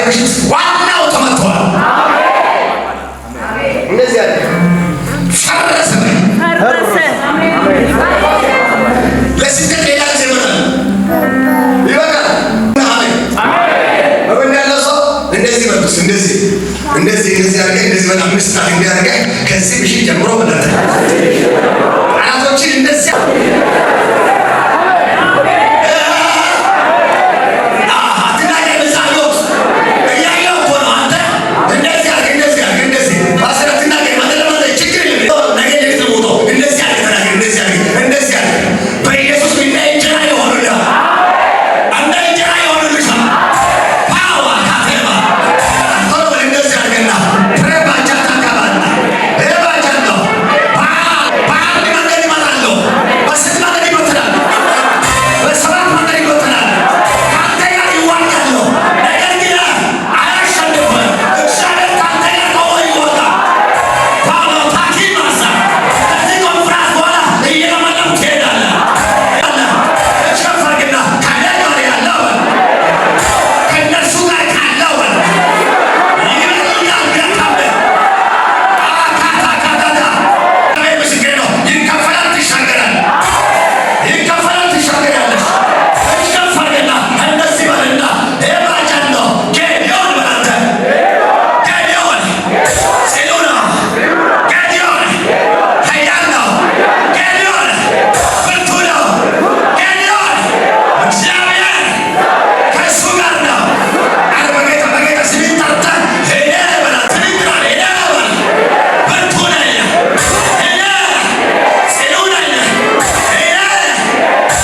ምሽት ዋናው ተመቷል። እንደዚህ ያለ ፈረሰ። ፈረሰ። ለስደት ሌላ ጊዜ ይመጣል። ይበቃል። አሜን። በጎን ያለው ሰው እንደዚህ በሉት። እንደዚህ እንደዚህ እንደዚህ አድርገህ፣ እንደዚህ በል፣ አምስት ጣት እንዲህ አድርገህ፣ ከዚህ ምሽት ጀምሮ በላት፣ ጠላቶችን እንደዚህ። አትናገር። በዛ ህይወት እያየሁ እኮ ነው። አንተ እንደዚህ አድርገህ፣ እንደዚህ አድርገህ፣ እንደዚህ ፓስተር አትናገር። ማለት ለማለት ችግር የለም። ነገ ሌሊት ነው የምወጣው። እንደዚህ አድርገህ ተናገር። እንደዚህ አድርገህ፣ እንደዚህ አድርገህ፣ በኢየሱስ እንደ እንጀራ ይሆኑልሃል። እንደ እንጀራ ይሆኑልሻል። ፓዋ ካቴማ ቶሎ በል፣ እንደዚህ አድርገና ትሬባቻ ታካባና ሬባቻ ነው። በአንድ መንገድ ይመጣሉ። በስንት መንገድ ይበትናል? በሰባት መንገድ ይበትናል። ከአንተ ጋር ይዋጋሉ፣ ነገር ግን አያሸንፍም። እግዚአብሔር ከአንተ ጋር ቆሞ ይዋጋል። ፓውሎ ታኪማሳ ከዚህ ኮንፍራንስ በኋላ እየለመለምክ ትሄዳለህ። እሸፈርግና ከእኔ ጋር ያለው ከእነርሱ ጋር ካለው ይበልጣል። ቢያታምህ አካታካታታ ምስክሬ ነው። ይከፈላል፣ ትሻገራለህ። ይከፈላል፣ ትሻገራለህ። እሸፈርግና እንደዚህ በልና ኤባጃኖ ጌዲዮን በል አንተ። ጌዲዮን ጽኑ ነው። ጌዲዮን ኃያል ነው። ጌዲዮን ብርቱ ነው። ጌዲዮን እግዚአብሔር ከእሱ ጋር ነው። ኧረ በጌታ በጌታ ስሜን ጠርተህ እኔ በል፣ ስሜን ጥራ፣ እኔ በል፣ ብርቱ ነኝ፣ እኔ ጽኑ ነኝ፣ እኔ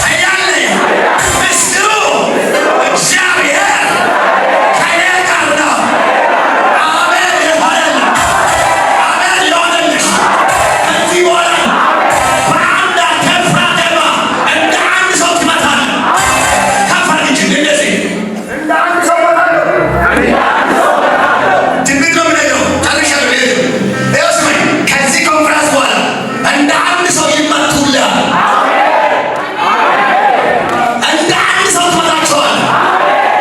ኃያል ነኝ። ምስጢሩ እግዚአብሔር ከእኔ ጋር ነው። አሜን ይሆንልህ። አሜን ይሆንልሽ። ከዚህ በኋላ በአንድ ከፍራቴማ እንደ አንድ ሰው ትመታለህ። ከፍ አድርግ እጅህን እንደዚህ። እንደ አንድ ሰው እመታለሁ። ትንቢት ነው የምነግረው። ጨርሻለሁ። ልሄድ ነው። ይኸው ስማኝ፣ ከዚህ ኮንፈረንስ በኋላ እንደ አንድ ሰው ይመቱልሃል። እንደ አንድ ሰው ትመታቸዋለህ።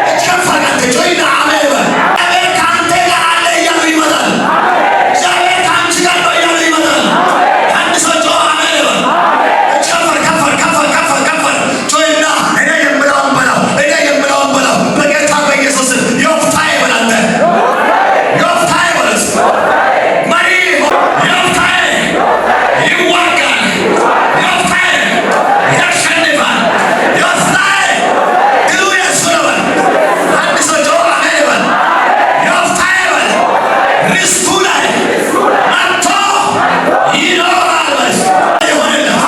እጅ ከፍ አድርግ አንተ፣ ጮይና አሜን በል። እግዚአብሔር ከአንተ ጋር አለ እያሉ ይመጣል። እግዚአብሔር ከአንቺ ጋር ነው እያሉ ይመጣል። አንድ ሰው ጮህ አሜን በል። እጅ ከፍ አድርግ፣ ከፍ አድርግ፣ ከፍ አድርግ፣ ከፍ አድርግ፣ ከፍ አድርግ። ጮይና እኔ የምለውን በለው፣ እኔ የምለውን በለው። በጌታ በኢየሱስ ስም ዮፍታሔ በል አንተ። ዮፍታሔ በሉት። መሪ ዮፍታሔ ይዋጋል። ዮፍታሔ ያሸንፋል። ዮፍታሔ ድሉ የእሱ ነው በል። አንድ ሰው ጮህ አሜን በል። ዮፍታሔ በል። ርስቱ ላይ መጥቶ ይኖራል በል። ይሆንልህ።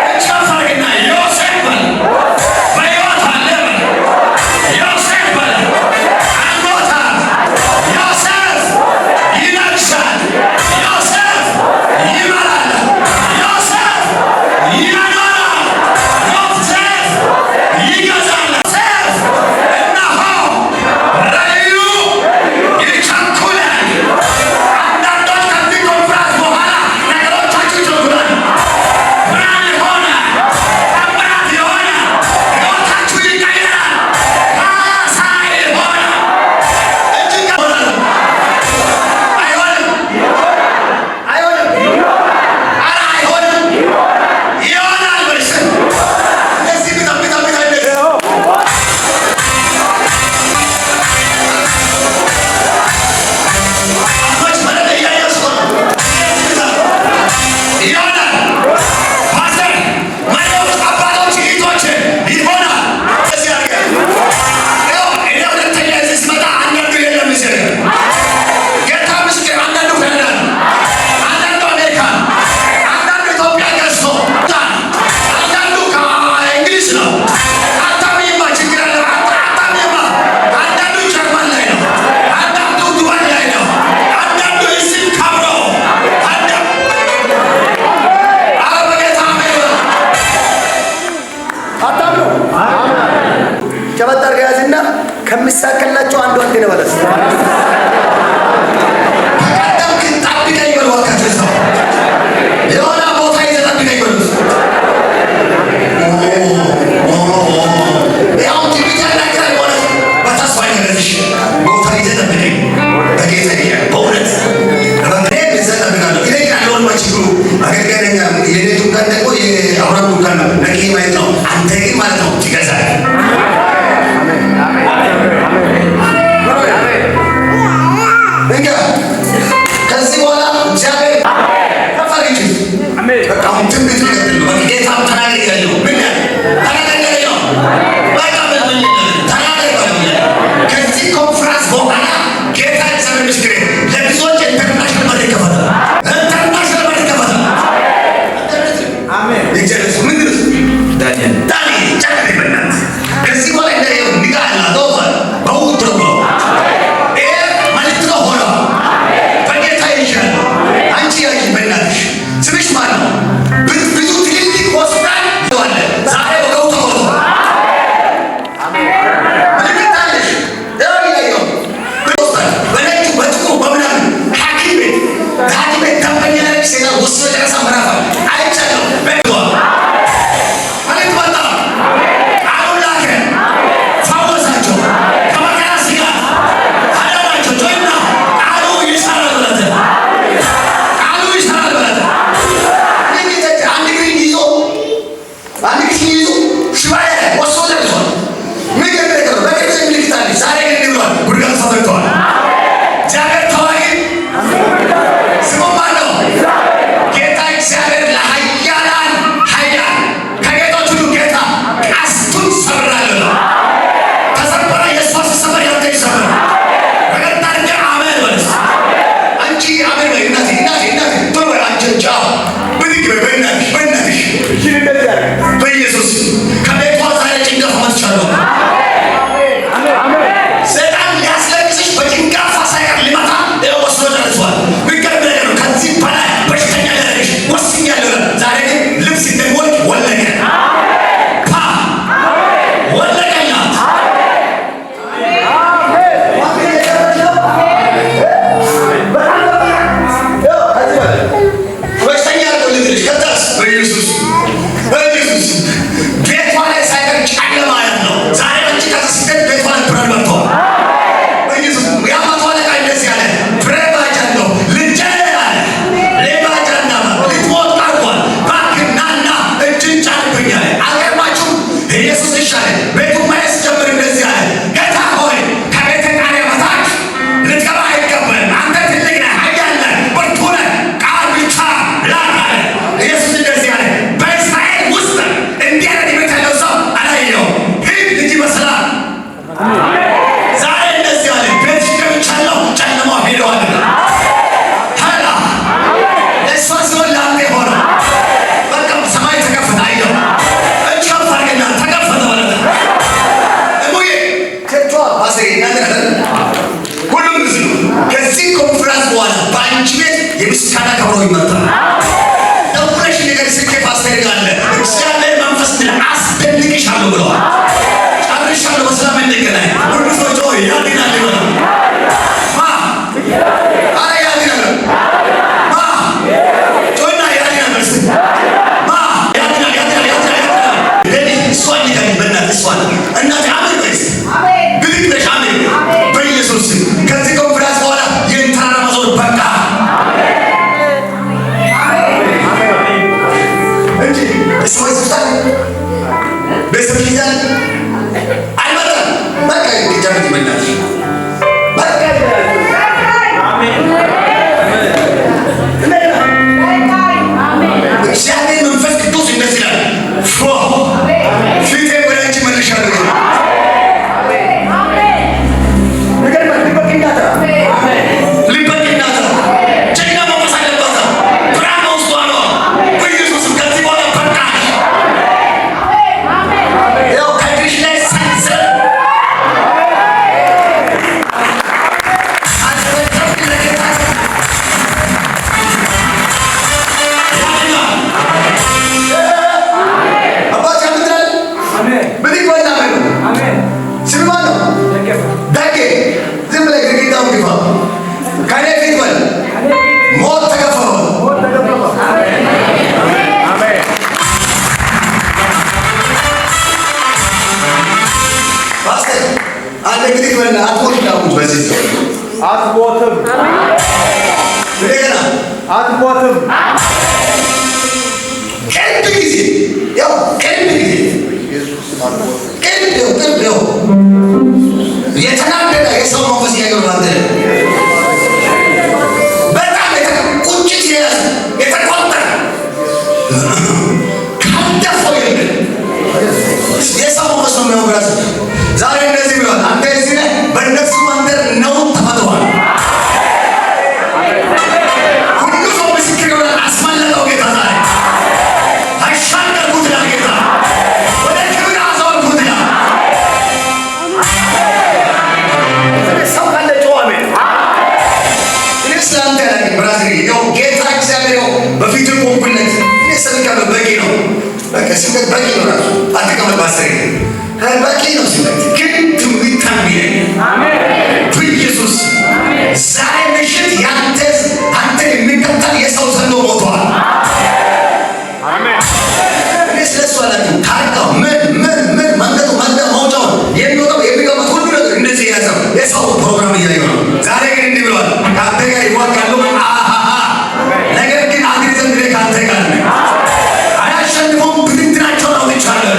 እጅ ከፍ አድርግና ዮሴፍ በል። በሕይወት አለ በል። ዮሴፍ በል። አልሞተም። ዮሴፍ ይነግሣል። ዮሴፍ ይመራል። ዮሴፍ ያኖራል። ዮሴፍ ይገዛል። ዮሴፍ እነሆ ራእዩ ይቸኩላል። አንዳንዶች ከዚህ ኮንፈረንስ በኋላ ነገሮቻችሁ ይቸኩላል። ብርሃን የሆነ፣ ታምራት የሆነ ሕይወታችሁ ይቀየራል። ካሳ የሆነ እጅግ ይሆናል። አይሆንም፣ አይሆንም፣ ኧረ አይሆንም። ይሆናል በል። እንደዚህ ብታ ብታ ብታ እንደዚህ። አባች ማለት እያየሁ እኮ ነው። ይሆናል። ፓስተር፣ መሪዎች፣ አባቶች፣ እህቶች ይሆናል። እንደዚህ አድርገህ ይኸው እኔ ሁለተኛ እዚህ ስመጣ አንዳንዱ የለም እዚህ ሀገር። ጌታ ምስክር፣ አንዳንዱ ካናዳ ነው፣ አንዳንዱ አሜሪካ ነው፣ አንዳንዱ ኢትዮጵያ ገዝቶ፣ አንዳንዱ ከእንግሊዝ ነው። አታምኝማ፣ ችግር አለ። አታምኝማ። አንዳንዱ ጀርመን ላይ ነው፣ አንዳንዱ ዱባይ ላይ ነው፣ አንዳንዱ እዚህ ከብሮ፣ አንዳንዱ፣ ኧረ በጌታ አሜን በል። አታምኑ። ጨበጥ አድርገህ ያዝና ከሚሳካላቸው አንዱ አንተ ነህ በለው። ከቀደምክ ጠብቀኝ በሉ እባካችሁ። እዛው የሆነ ቦታ ይዘህ ጠብቀኝ በሉት። ያው ትንቢት ያናግራል ማለት በተስፋ ይነግርሽ ቦታ ይዘህ ፓስተር እናንተ አይደል? ሁሉም ግልጽ ነው። ከዚህ ኮንፈረንስ በኋላ በአንቺ ቤት የምስጋና ከበሮ ይመጣል። ደውለሽ ነገር ስልኬ ፓስተር ጋር አለ። እግዚአብሔር መንፈስ ምን አስደንቅሻለሁ ብለዋል። ጨርሻለሁ። በሰላም እንገናኝ። ሁሉ ሰው ጮህ ያድናል ይበላል። ማ አረ ያድናል። ማ ጮህና ያድናል። በል እስኪ። ማ ያድናል፣ ያድናል፣ ያድናል፣ ያድናል። ለኔ እሷን ንገሪኝ በእናትህ፣ እሷን እናቴ አሜን በይ እስኪ። ብድግ ብለሽ አሜን በኢየሱስ ስም። ከዚህ ኮንፈረንስ በኋላ ይህን ተራራ መዞር በቃ እንጂ እሱ ወይ ስፍታል ቤተሰብ ይዛል አይመጣም። በቃ ጀምት በእናትሽ በቃ እንደገና እግዚአብሔር መንፈስ ቅዱስ እንደዚህ ይላል፣ ፎ ፊቴን ወደ አንቺ መልሻለሁ ይላል። ነገር ልበቅናታ። ልበቅናታ ጀግና መንፈስ አለባት። ብርሃን በውስጧ ነው። በኢየሱስም ከዚህ በኋላ በቃሽ። ያው ከእግርሽ ላይ ሰንሰለት አልተበተንም ለጌታ ያድናል። አባት ያምትላል ብድግ በልና አሜን። ስም ማን ነው? ደጌ። ዝም ብለህ ግድግዳውን ግፋ። ከእኔ ፊት በል ሞት ተገፈፈ። ፓስተር አንድ ብድግ በልና አትሞትም። አውጅ በዚህ ሰው አትሞትም። እንደገና አትሞትም። ቅርብ ጊዜ፣ ያው ቅርብ ጊዜ፣ ቅርብ ያው ቅርብ ያው የተናደደ የሰው መንፈስ እያየሁ ነው። አንተ በጣም ቁጭት የያዘ የተቆጣ ካልደፋው የሚል የሰው መንፈስ ነው የሚያወራት። ዛሬ እንደዚህ ብሏል። አንተ እዚህ ነህ፣ በእነሱ መንደር ነውር ተፈጥሯል። ሁሉ ሰው ምስክር ይሆናል። አስመለጠው ጌታ ዛሬ አሻገርኩት ይላል ጌታ። ወደ ክብር አዘወርኩት ይላል። ሰው ካለ ጮህ አሜን። እኔ ስለ አንተ አላውቅም brother፣ ያው ጌታ እግዚአብሔር ያው በፊቱ ቆምኩለት። እኔ ሰብኬያለሁ፣ በቂ ነው። በቃ ስብከት በቂ ነው። ራሱ አትቀመጥ ፓስተር፣ በቂ ነው ስብከት። ግን ትንቢት ተንብይ በኢየሱስ ዛሬ ምሽት ያንተ አንተን የሚከተል የሰው ዘንዶ ሞቷል። እኔ ስለ እሱ አላውቅም። ታርጋው ምን ምን ምን መንገዱ መንገድ መውጫውን የሚወጣው የሚገባው ሁሉ ነገር እንደዚህ የያዘው የሰው ፕሮግራም እያየሁ ነው። ዛሬ ግን እንዲህ ብሏል፣ ከአንተ ጋር ይዋጋሉ፣ አሃሃ ነገር ግን አድን ዘንድ እኔ ከአንተ ጋር ነኝ። አያሸንፉም፣ ብትንትናቸውን አውጥቻለሁ።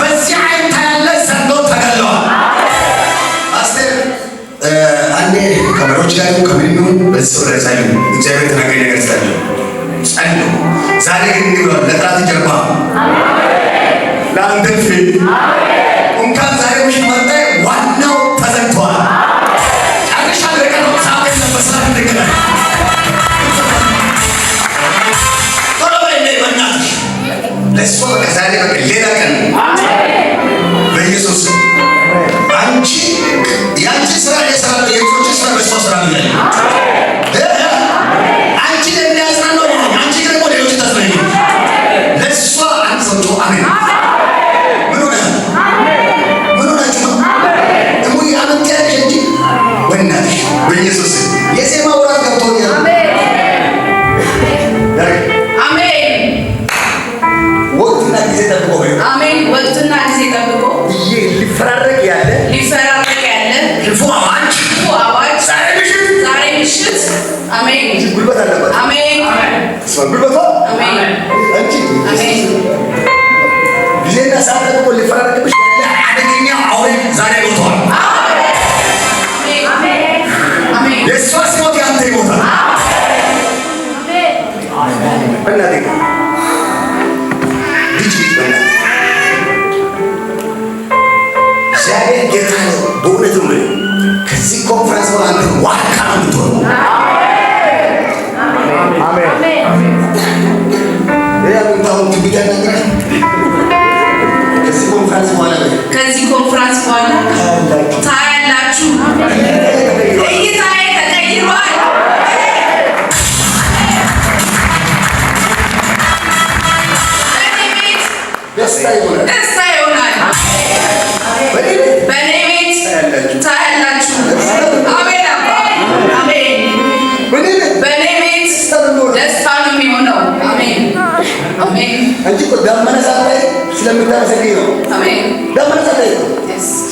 በዚህ ዓይን ታያለህ፣ ዘንዶ ተገለዋል። አስቴር አንዴ ከመሪዎች ጋር ይሁን ከምንም ይሁን በዚህ ሰው ላይ ጸልዩ። እግዚአብሔር የተናገረኝ ነገር ስላለ ጸልዩ። ዛሬ ግን እንዲህ ብሏል፣ ለጠላት ጀርባ ለአንተ ፊት እንኳን ዛሬ ምሽት መጣ፣ ዋናው ተዘግቷል። ጨርሻለሁ። የቀረው ሰዓት የለም። በሰላም እንገናኝ። ቶሎ በይ ነይ በእናትሽ። ለእሷ በቃ ዛሬ በቃ ሌላ ቀን ነው። በኢየሱስ አንቺ የአንቺ ስራ እየሰራለሁ፣ የልጆች ስራ በእሷ ስራ ነው ያለኝ። አንቺ የሚያጽናናው እኔ ነኝ። አንቺ ደግሞ ሌሎች ታጽናኝ። ለእሷ አንድ ሰው ጮህ አሜን። ምን ሆነ? ምን ሆናችሁ ነው? እሙዬ አሜን ትያለሽ እንጂ በእናትሽ በኢየሱስ የዜማ ወራት ገብቶኛል። አሜን። ወቅትና ጊዜ ጠብቆ በይው። አሜን። ወቅትና ጊዜ ጠብቆ ይሄ ሊፈራረቅ ያለ ሊፈራረቅ ያለ ክፉ አዋጅ ክፉ አዋጅ ዛሬ ምሽት ዛሬ ምሽት አሜን። ጉልበት አለባት። አሜን። ስማ ጉልበቷ አሜን። አንቺ አሜን። ጊዜና ሰዓት ጠብቆ ሊፈራረቅብሽ ያለ አደገኛ አውሬ ዛሬ ሞቷል። አሜን። አሜን። የእሷ ሲሞት ያንተ ይሞታል። በእናትህ ልጅ ልጅ በእናትህ እግዚአብሔር ጌታ ነው። በእውነት ነው የምልህ። ከዚህ ኮንፈረንስ በኋላ አንተ ዋርካ ነው የምትሆነው። ሌላ ምንታሁን ትንቢት ያናግራል። ከዚህ ኮንፈረንስ በኋላ ላይ ከዚህ ኮንፈረንስ በኋላ ታያላችሁ።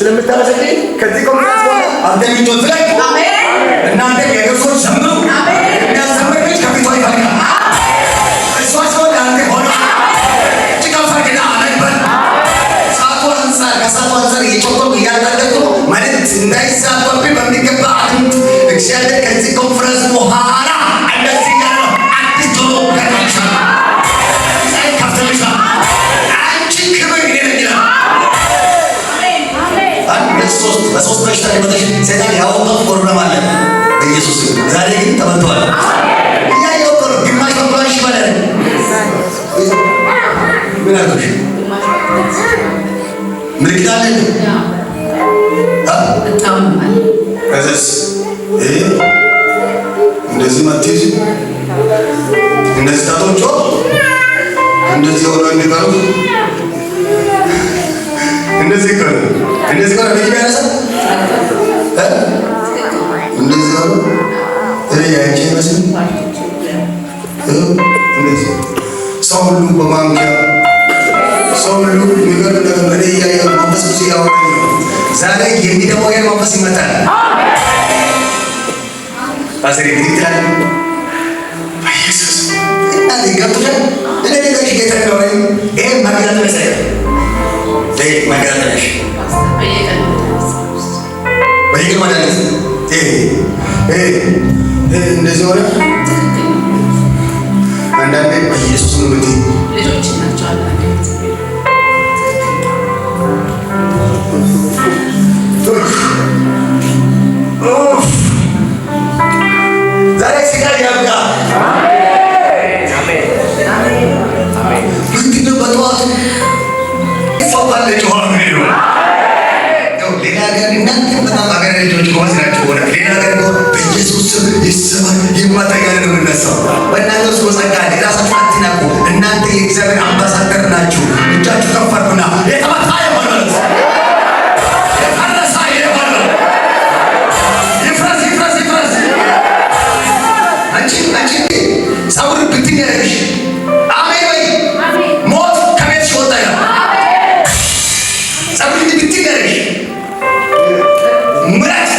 ስለምታመሰግኝ ከዚህ ኮንፈረንስ በኋላ አንተ ምንጮት ላይ አሜን። እናንተ የገር ሰዎች ዘምሩ። አሜን። የሚያዘምር ልጅ ከፊቷ ይፈልጋል። እሷ ሲሆን ለአንተ ሆነ ጭቃው ፈርግና አሜን በል። ሰዓቱ አንጻር ከሰዓቱ አንጻር እየጮኸው እያጣደቁ ነው ማለት እንዳይዛባብኝ በሚገባ አድምጥ። እግዚአብሔር ከዚህ ኮንፈረንስ በኋላ እንደዚህ እያለ ነው። አዲስ ጆሮ ከፍትልሻል፣ አዲስ ዓይን ከፍትልሻል። አንቺ ክብር እኔ ነኝ ይላል። አንድ፣ ሁለት፣ ሶስት፣ በሶስት በሽታ ሊመታሽ ሰይጣን ያወጣው ፕሮግራም አለ በኢየሱስ ስም። ዛሬ ግን ተመትቷል። እያየሁ እኮ ነው። ግማሽ በኩሏን ሽባ ነው። ምን አልኩሽ? ምልክት አለ እንዴ? አ? በጣም አለ። ከዛስ ይሄ እንደዚህ መትይዙ እንደዚህ ጣቶቿ እንደዚህ ሆነው እንዲቀሩ እንደዚህ እኮ ነው። እንደዚህ እኮ ነው ልጅ የሚያነሳ እ? እንደዚህ ሆኖ ይሄ ያንቺ አይመስልም? እ? እንደዚህ ሰው ሁሉ በማንኪያ ሰው ሁሉ የሚገርም ነገር ነው። እኔ እያየሁ ነው። መንፈስ ቅዱስ እያወራኝ ነው። ዛሬ የሚደሞገን መንፈስ ይመጣል። ፓስተር ብድግ ትላለህ። በኢየሱስ እናቴ ገብቶሻል። እኔ ልንገርሽ ጌታ የሚያወራኝ ይሄ መገጣጠሚያ ሳይሆን ይሄ መገጣጠሚያሽ በየቀኑ በየቀኑ መድኃኒት ይሄ ይሄ ይሄ እንደዚህ ሆነ። ትክክል ነው። አንዳንዴ በኢየሱስ ነው የምትይኝ። ልጆች ናቸው አንዳንዴ ትክክል ነው። ኡፍ! ዛሬ ስቃይ ያብቃ። ምንድነው በጠዋቱ ሰው ካለ ጮኸ ነው የሚለው። ያው ሌላ ሀገር እናንተ በጣም ሀገር ልጆች ጎበዝ ናቸው። ሆነ ሌላ ሀገር እኮ በኢየሱስ ስም ይሰማል ይመታ እያለ ነው የምነሳው። በእናንተ ውስጥ ጸጋ አለ። ራሳችሁን አትናቁ። እናንተ የእግዚአብሔር አምባሳደር ናችሁ። እጃችሁ ከፍ አድርጉና የተመታ ይሆን በሉት። የፈረሰ ይሆን በሉት። ይፍረስ፣ ይፍረስ፣ ይፍረስ። አንቺ አንቺ ፀጉር ብትን ያደርግሽ አሜን ወይ ሞት ከቤትሽ ወጣ ይላል። ፀጉር እንዲህ ብትን ያደርግሽ ምረት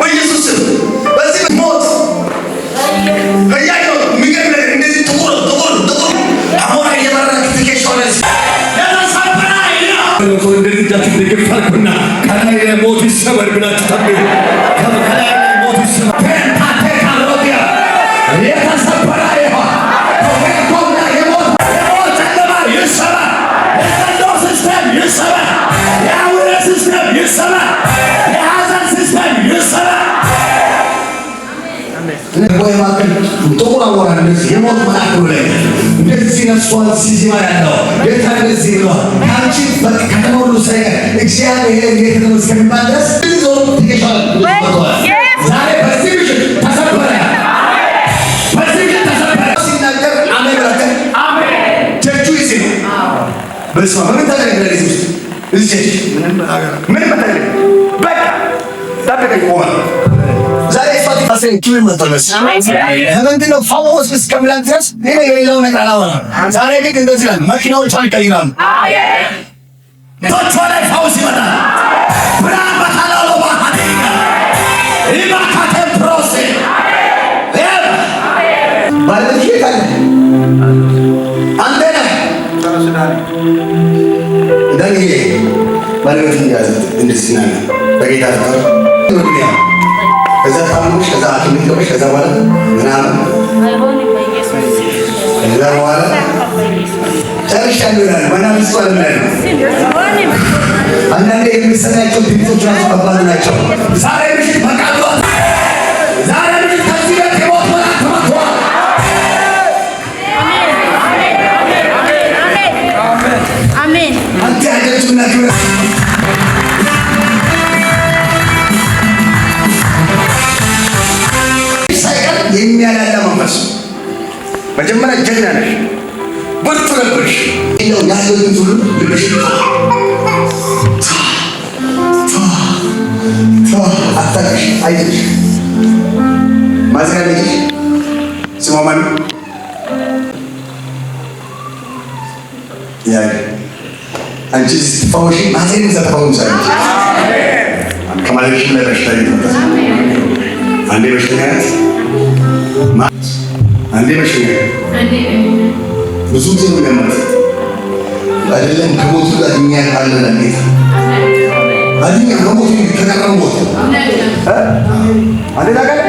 በኢየሱስ ስም በዚህ ሞት እያየሁ ነው። የሚገርም ነገር እንደዚህ ጥቁር ጥቁር ጥቁር አሞራ እየበረረ ትከሻው ላይ የተሰበረ ይላል። እንደዚህ እጃችሁ ድግፍ አድርጉና ከላይ ላይ ሞት ይሰበር ብላችሁ ተንብዩ። ከላይ ላይ ሞት ይሰበር። ፔንታቴካሎጊያ የተሰበረ ይሆን ከወጎና የሞት የሞት ጨለማ ይሰበር። የዘንዶ system ይሰበር። የአውሬ system ይሰበር። የሐዘን system ይሰበር። ወይ ማከል ጥቁር አሞራ እንደዚህ የሞት መልአክ ነው ላይ እንደዚህ ነፍሷን ሲዚማ ያለው ጌታ እንደዚህ ብሏል። ከአንቺ ከተማ ሁሉ ሳይቀር እግዚአብሔር የት ነው እስከሚባል ድረስ ዞር ትገሻል። ዛሬ በዚህ ምሽት ተሰበረ። በዚህ ምሽት ተሰበረ። ሲናገር አሜን ብላችሁ ቸርቹ ይዜ ነው። በስመ አብ በምን ታገለግላለህ? እዚህ ውስጥ እዚህ church ምንም አታገለግልም። በቃ ጠብቀኝ ቆመ። ዛሬ ክብር መጥቷል መሰለኝ። ለምንድን ነው ፈውስ እስከሚላት ድረስ እኔ የሌላው ነገር አላወራም። ዛሬ ግን እንደዚህ ይላል፣ መኪናዎቿን ይቀይራሉ። ቶቿ ላይ ፈውስ ይመጣል። ብርሃን በታላሎ ባሃዲጋ ኢባካቴም ፕሮሴ ባለቤትሽ የት አለ? አንተ ነህ ዳንኤል። ባለቤትህን ያዝ። እንደዚህ ናለ በጌታ ፍቅር ከዛ ታምሽ ከዛ ሐኪም ቤት ገባሽ ከዛ በኋላ ምናምን ከዛ በኋላ ጨርሻለሁ ይላል። መናፍስቱ ዓለም ላይ ነው። አንዳንዴ የምሰማቸው ድምፆች ራሱ ከባድ ናቸው። ዛሬ ምሽት በቃ ብሏል። ዛሬ ምሽት ከዚህ ቤት የሞት መልአክ ተመቷል። አሜን። አንተ ያለችውና ክብር ሳይቀር የሚያላላ መንፈስ። መጀመሪያ ጀግና ነሽ፣ ብርቱ ነበርሽ። እንደው ያለው ድምፅ ሁሉ ልብሽ አታልቅሽ፣ አይዞሽ። ማዝናለች ስሟ ማን? ያ አንቺ ስትፈወሺ ማዘን እዛ ተፈውሳለች። ከማለትሽም ላይ በሽታ እየተመታ፣ አንዴ በሽተኛ ናት፣ አንዴ በሽተኛ፣ ብዙ ጊዜ ነው የሚያማት። አይደለም ከሞቱ ጋር እኛ አለን ጌታ አድኛ ከሞቱ ከቀረው ሞት። አንዴ ታውቃለህ?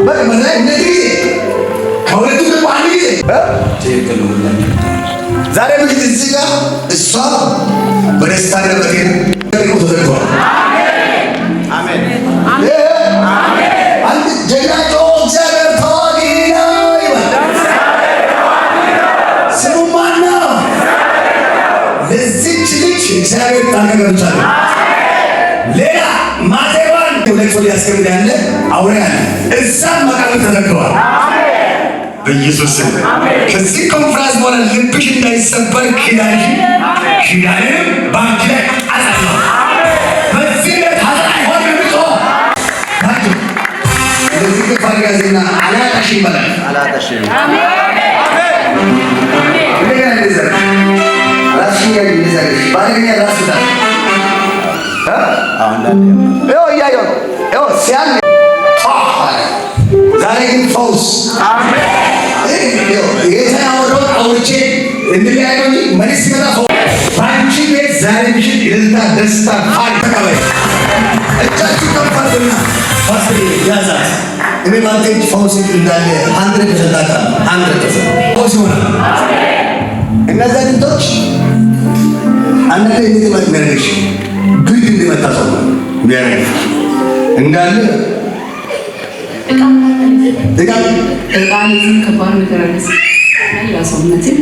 በቃ መድኃኒት ሁለት ጊዜ፣ ከሁለቱ ደግሞ አንድ ጊዜ። ትክክል ነው። ዛሬ ምሽት እዚህ ጋር እሷ በደስታ በጤና ተዘግቷል። አሜን። አንድ ጀግና ጮ እግዚአብሔር ተዋጊ ነው ይበል። ስሙ ማን ነው? ለዚች ልጅ እግዚአብሔር ጣልቃ ገብቷል። ሌላ ማዜባን ሁለት ሰው ሊያስቀምጥ ያለ አውሬ አለ። እዛም መቃብር ተዘግተዋል። በኢየሱስ ስም ከዚህ ኮንፈረንስ በኋላ ልብሽ እንዳይሰበር ኪዳንሽ ኪዳንም በአንቺ ላይ አጸናለሁ። በዚህ ቤት ሐዘን አይሆንም። የሚጮህ ታንቺ እንደዚህ ከፍ አድርጋ ዜና አላጣሽም ይበላል። አላጣሽም። እንደገና እንደዛ ራስሽን ያዥ፣ እንደዛ ያዥ። ባለኛ ራስ ምታት። አሁን ይኸው እያየሁ ነው። ይኸው ሲያም አለ። ዛሬ ግን ፈውስ። ጌታ ያወራውን አውርቼ እንለያየው እንጂ መልስ ሲመጣ ፈውስ በአንቺ ቤት ዛሬ ምሽት እልልታ፣ ደስታ፣ ፋን ተቀበይ። እጃችሁ ከፍ አድርጉና ፓስተር ያዛት። እኔ በአንተ እጅ ፈውስ እንዳለ 100% አውቃለሁ። 100% ፈውስ ይሆናል። እነዚያ ድምፆች አንዳንዴ እንዴት የሚያደርግሽ ግድ እንደመታ ሰው ነው የሚያደርግሽ እንዳለ። እቃ። እቃ እዚህ ከባድ ነገር አለ። መላ ሰውነቴን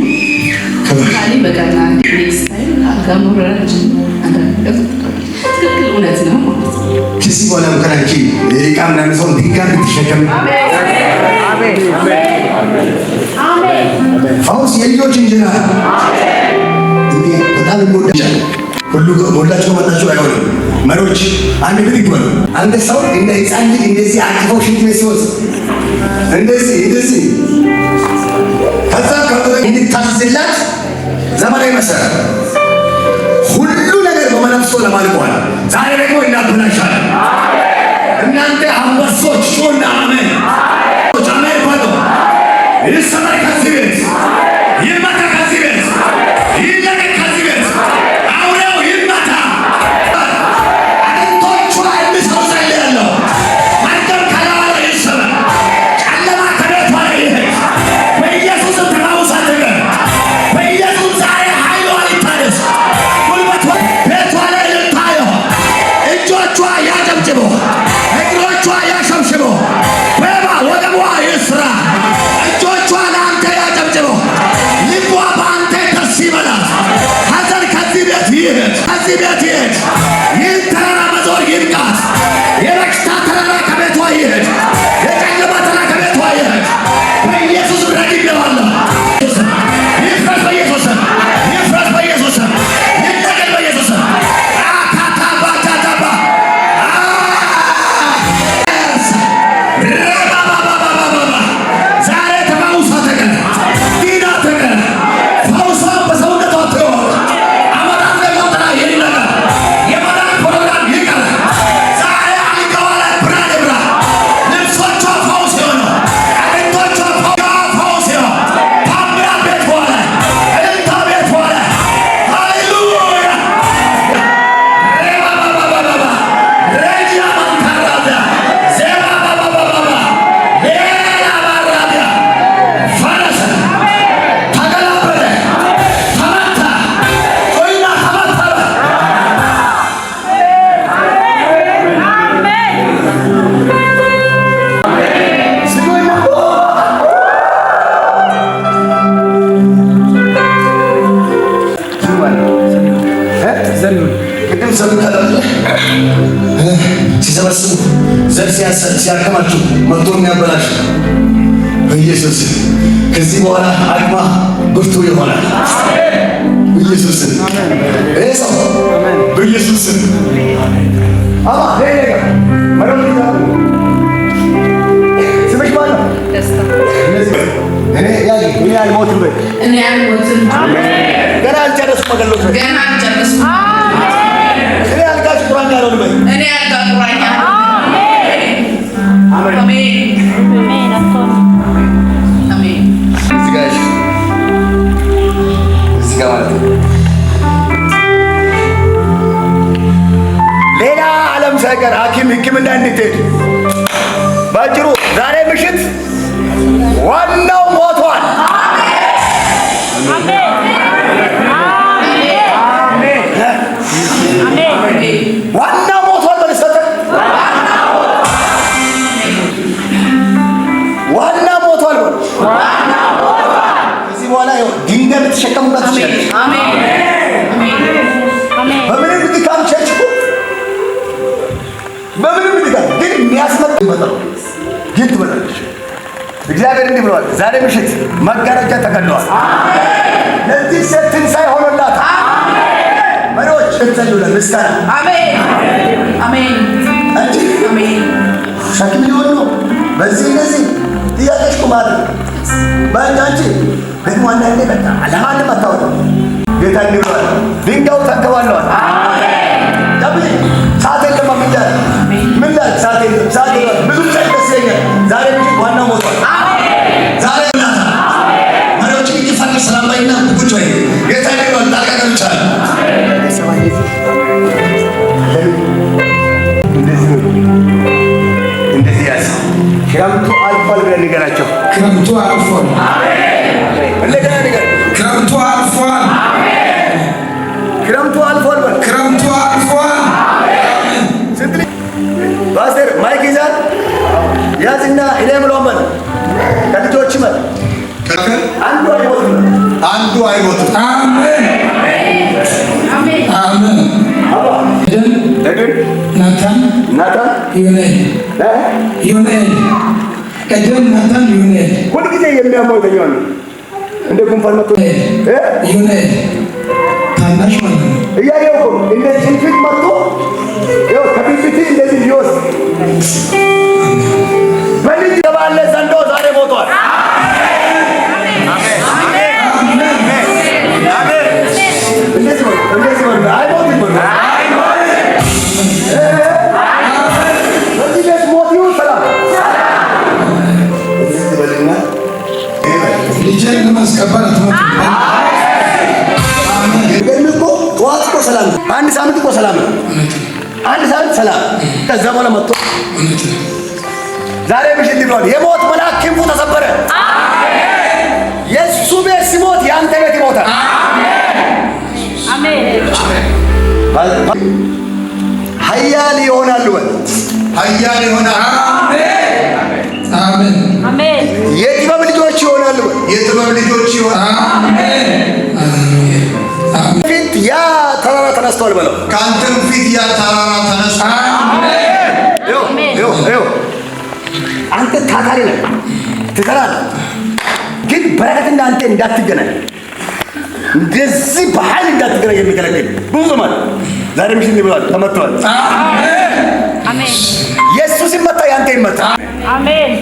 ካሊ በቀና next time አልጋ መውረድ አልችልም። አንዳንድ ነገር ትክክል እውነት ነው ማለት ነው። ከዚህ በኋላ እንኳን አንቺ እቃ ምናምን ሰው ድንጋይ ብትሸከም ፈውስ የልጆች እንጀራ እንዴ በጣም ይጎዳል። ሁሉ ሞላችሁ መጣችሁ አይሆንም። መሪዎች አንድ ብድግ በሉ። አንድ ሰው እንደ ሕፃን ልጅ እንደዚህ አቅፈው ሽንት ቤት ሲወስድ እንደዚህ እንደዚህ ከዛ እንድታዝላት ዘመናዊ መሰረት ሁሉ ነገር በመነፍሶ ለማልቋል። ዛሬ ደግሞ እናበላሻለን። እናንተ አንበሶች ጩና አሜን አሜን በሉ። ይሰበር ከዚህ ቤት፣ ይመታ ከዚህ ቤት፣ ይለቀቅ ከዚህ ቤት፣ አውሬው ይመታ። አጥንቶቿ የሚሰሩ ጸልያለሁ። መርገም ከላዋ ላይ ይሰበር፣ ጨለማ ከቤቷ ላይ ይሄድ። በኢየሱስም ተፈውሳ ትቅር። በኢየሱስ ዛሬ ኃይሏ ይታደስ፣ ጉልበቷ ቤቷ ላይ እልልታ ይሁን። እጆቿ ያጨብጭቡ፣ እግሮቿ ያሸብሽቡ፣ በባ ወገቧ ይስራ። እጆቿ ለአንተ ያጨብጭቡ፣ ልቧ በአንተ ደስ ይበላት። ሐዘን ከዚህ ቤት ይሂድ፣ ከዚህ ቤት ይሂድ። ይህን ተራራ መዞር ይብቃት። የበሽታ ተራራ ከቤቷ ይሂድ። የጨለማ ተራራ ከቤቷ ይሂድ። በኢየሱስ ረግሜዋለሁ። ይፍረስ በኢየሱስ ስም፣ ይፍረስ በኢየሱስ ስም፣ ይነቀል በኢየሱስ ስም። አካታባታታባ ረባባባባባ ዛሬ ተፈውሳ ተቀር፣ ዲና ተቀር፣ ፈውሷን በሰውነቷ ትወቅ። ዓመታት ለቆጠራ ይነቀል፣ የመዳን ፕሮግራም ይቀር። ዛሬ አልጋዋ ላይ ብርሃን ይብራ። ልብሶቿ ፈውስ ይሆኑ፣ አጥንቶቿ ፈውስ ይሆን። ታምራት ቤት ሆነ፣ እልልታ ቤት ሆነ። ሃሌሉያ። ረባባባባባ ረጂያ ማንታራዳ ዘባባባባባ ሌላ ባራቢያ ፈረሰ፣ ተገላበጠ፣ ተመታ፣ ቆይና ተመታ። ቅድም ሰምተናል። ሲሰበስቡ ዘር ሲያከማቹ መጥቶ የሚያበላሽ በኢየሱስ ከዚህ በኋላ አቅማ ብርቱ ይሆናል። በኢየሱስ ይሄ ሰው በኢየሱስ አማ ይሄ ነገር መረብ ስምሽ ማን ነው? ደስታ። እኔ ያይ እኔ አልሞትም በይ። እኔ አልሞትም። ገና አልጨረስኩም አገልግሎት በይ። ገና አልጨረስኩም። እኔ አልጋ ቁራኛ አልሆንም በይ። እኔ አልጋ አሜን። አሜን። አቶኒ አሜን። እዚህ ጋር እሺ፣ እዚህ ጋር ማለት ነው። ሌላ ዓለም ሳይቀር ሐኪም ሕክምና እንድትሄድ ባጭሩ ዛሬ ምሽት ዋናው ሞቷል። አሜን። አሜን። አሜን። ዋናው ሞቷል። በልሰተ ዋና ሞቷል። በል ከዚህ በኋላ ይኸው ድንጋይ ብትሸከሙበት ትችላለች። አሜን። አሜን። በምንም ድካም church እኮ በምንም ድካም ግን የሚያስመጣ ይመጣል፣ ግን ትመጣለች። እግዚአብሔር እንዲህ ብለዋል፣ ዛሬ ምሽት መጋረጃ ተቀደዋል። ለዚህ ሴት ትንሣኤ ሆኖላት መሪዎች ጸልዩላት። ምስጋና አሜን። አሜን። አንቺ አሜን። ሸክም ሊሆን ነው። በዚህ እንደዚህ ጥያቄሽ ቁማር በአንቺ አንቺ ደግሞ አንዳንዴ በቃ ለማንም አታወጣም። ጌታ እንዲህ ብለዋል፣ ድንጋዩ ተንከባለዋል። ጠብቂ፣ ሰዓት የለም። ምን ላድርግ? ምን ላድርግ? ሰዓት የለም፣ ሰዓት የለም። ብዙ ጸጥ ደስ ይለኛል። ዛሬ ምሽት ዋናው ሞቷል። ዛሬ ብላታ መሪዎችን እየፈለግ ሰላም በይና ቁጭ በይ። ጌታ እንዲህ ብሏል፣ ጣልቃ ገብቻለሁ። እንደዚህ ነው፣ እንደዚህ ያዝ። ክረምቱ አልፏል ብለን ንገራቸው። ክረምቱ አልፏል። እንደገና ንገር። ክረምቱ አልፏል። ክረምቱ አልፏል በል። ክረምቱ አልፏል። ስንት ልጅ ፓስተር mic ይዛል። ያዝና እኔ የምለውን በል። ከልጆች በል አንዱ አይሞትም። አንዱ አይሞትም። አሜን። አሜን። አሜን። ኤደን፣ ኤድን፣ ናታን፣ ናታን፣ ዮኔል፣ እ? ዮኔል፣ ኤደን፣ ናታን፣ ዮኔል፣ ሁልጊዜ የሚያመው የተኛው ነው። እንደ ጉንፋን መጥቶ እ? ዮኔል ታናሽ ማለት ነው። እያየሁ እኮ ነው። እንደ ጭንፊት መጥቶ ይኸው ከቢቢቲ እንደዚህ ሊወስድ በልጅ ገባለ ዘንዶ ዛሬ ሞቷል። እንደዚህ በሉ፣ እንደዚህ በሉ። አይሞትም በሉ። እ? በዚህ ቤት ሞት ይሁን ሰላም። እንደዚህ በልና ልጄን ለማስቀበር አትሞትም። ግን እኮ ጠዋት እኮ ሰላም ነው። አንድ ሳምንት እኮ ሰላም ነው። አንድ ሳምንት ሰላም፣ ከዛ በኋላ መጥቶ እውነት ነው። ዛሬ ምሽት ብሏል። የሞት መልአክ ክንፉ ተሰበረ። የእሱ ቤት ሲሞት የአንተ ቤት ይሞታል። አሜን። ኃያል ይሆናሉ በል። ኃያል ይሆናል። አሜን። አሜን። የጥበብ ልጆች ይሆናሉ በል። የጥበብ ልጆች ይሆናል። አሜን። አሜን። ፊት ያ ተራራ ተነስቷል በለው። ከአንተም ፊት ያ ተራራ ተነስቷል። ይኸው ይኸው ይኸው አንተ ታታሪ ነህ፣ ትሰራለህ። ግን በረከት እንዳንተ እንዳትገናኝ እንደዚህ በኃይል እንዳትገናኝ የሚከለክል ብዙ ማለት ዛሬ ምሽት ብለዋል፣ ተመትተዋል። አሜን። የእሱ ሲመታ ያንተ ይመታ። አሜን።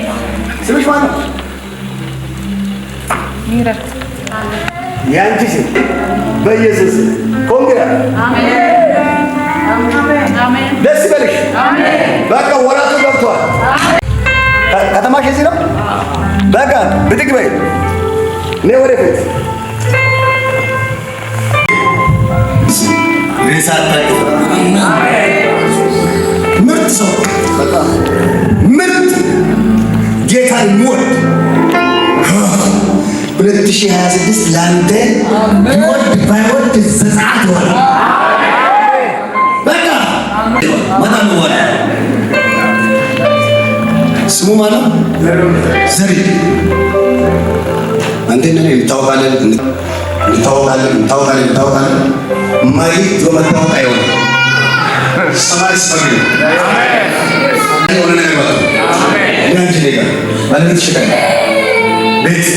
ስምሽ ማን ነው? ምህረት የአንቺ ስም በኢየሱስ ስም። congra አሜን። ደስ ይበልሽ። በቃ ወራቱ ገብቷል። ከተማሽ እዚህ ነው። በቃ ብድግ በይ። እኔ ወደፊት ሬሳ አታቅፍ። ምርጥ ሰው በጣም ምርጥ ጌታን የሚወድ 2026 ለአንተ ቢወድ ባይወድ ዘጸአት ይሆናል። በቃ መጣን በኋላ ስሙ ማነው? ዘሪ አንተ እኔ እንታወቃለን፣ እንታወቃለን፣ እንታወቃለን፣ እንታወቃለን። መሬት በመታወቅ አይሆንም። ሰማይ ሰማይ የሆነ ነገር መጣ። እኔ አንቺ እኔ ጋር ባለቤትሽ ጋር ቤት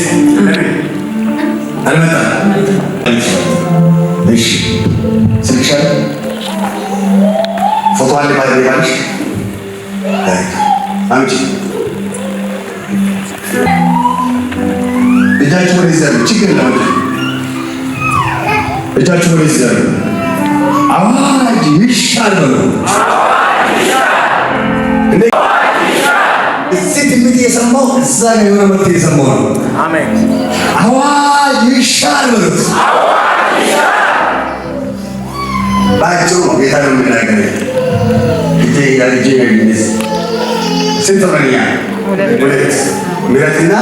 አልመጣም። እሺ ስልክሽ አለ? ፎቶ አለ ባለሽ? አምጪ። እጃችሁ ወደዚህ ዘርጉ። ችግር የለም። እጃችሁ ወደዚህ ዘርጉ። አዋጅ ይሻር በሉ። እዚህ ትልቅ ትንቢት እየሰማሁ እዛ ጋር የሆነ መፍትሄ እየሰማሁ ነው። አሜን። አዋጅ ይሻር በሉት። ባጭሩ ነው ጌታ ነው የሚናገረኝ። እጄ እጄ ስንት ሆነን እኛ? ሁለት ምሕረትና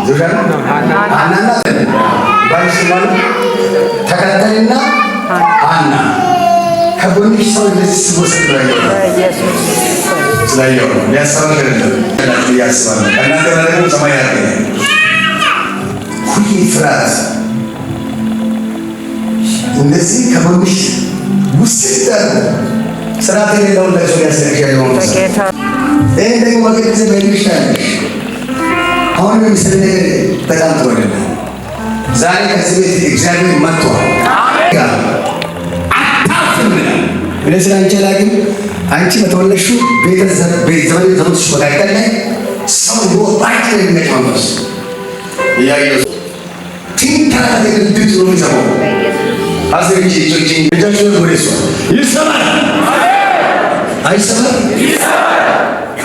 ዙሪያ ሐናና ባልሽ ማለት ተከተልና ሐና ከጎንሽ ሰው እንደዚህ ሲወሰድ ስላየሁ ነው። ሊያሰባሽ አይደለም እያስባለሁ። ከእናንተ በላይ ደግሞ ሰማይ ያገኛል። ሁሌ ፍርሃት እንደዚህ ከጎንሽ ውስጥ ስርዓት የሌለውን ለቅሶ ሊያስለቅሽ ያለው መንፈስ ነው። ይህን ደግሞ በቅድ ጊዜ በእድሜሽ ታያለሽ። አሁን የሚመስል ነገር በጣም ጥሩ አይደለም። ዛሬ ከዚህ ቤት እግዚአብሔር መጥቷል። አታፍርም ይላል። እኔ ስለ አንቺ አላውቅም። አንቺ በተወለድሽው ቤተ ዘመድ ዘመዶችሽ መካከል ላይ ሰው ሕይወት ባጭር የሚነጭ መንፈስ እያየሁ ትንከራተት ድምፅ ነው የሚሰማው። አስር እጅ እጆች እጃችሁን ወደ እሷ ይሰማል አይሰማም?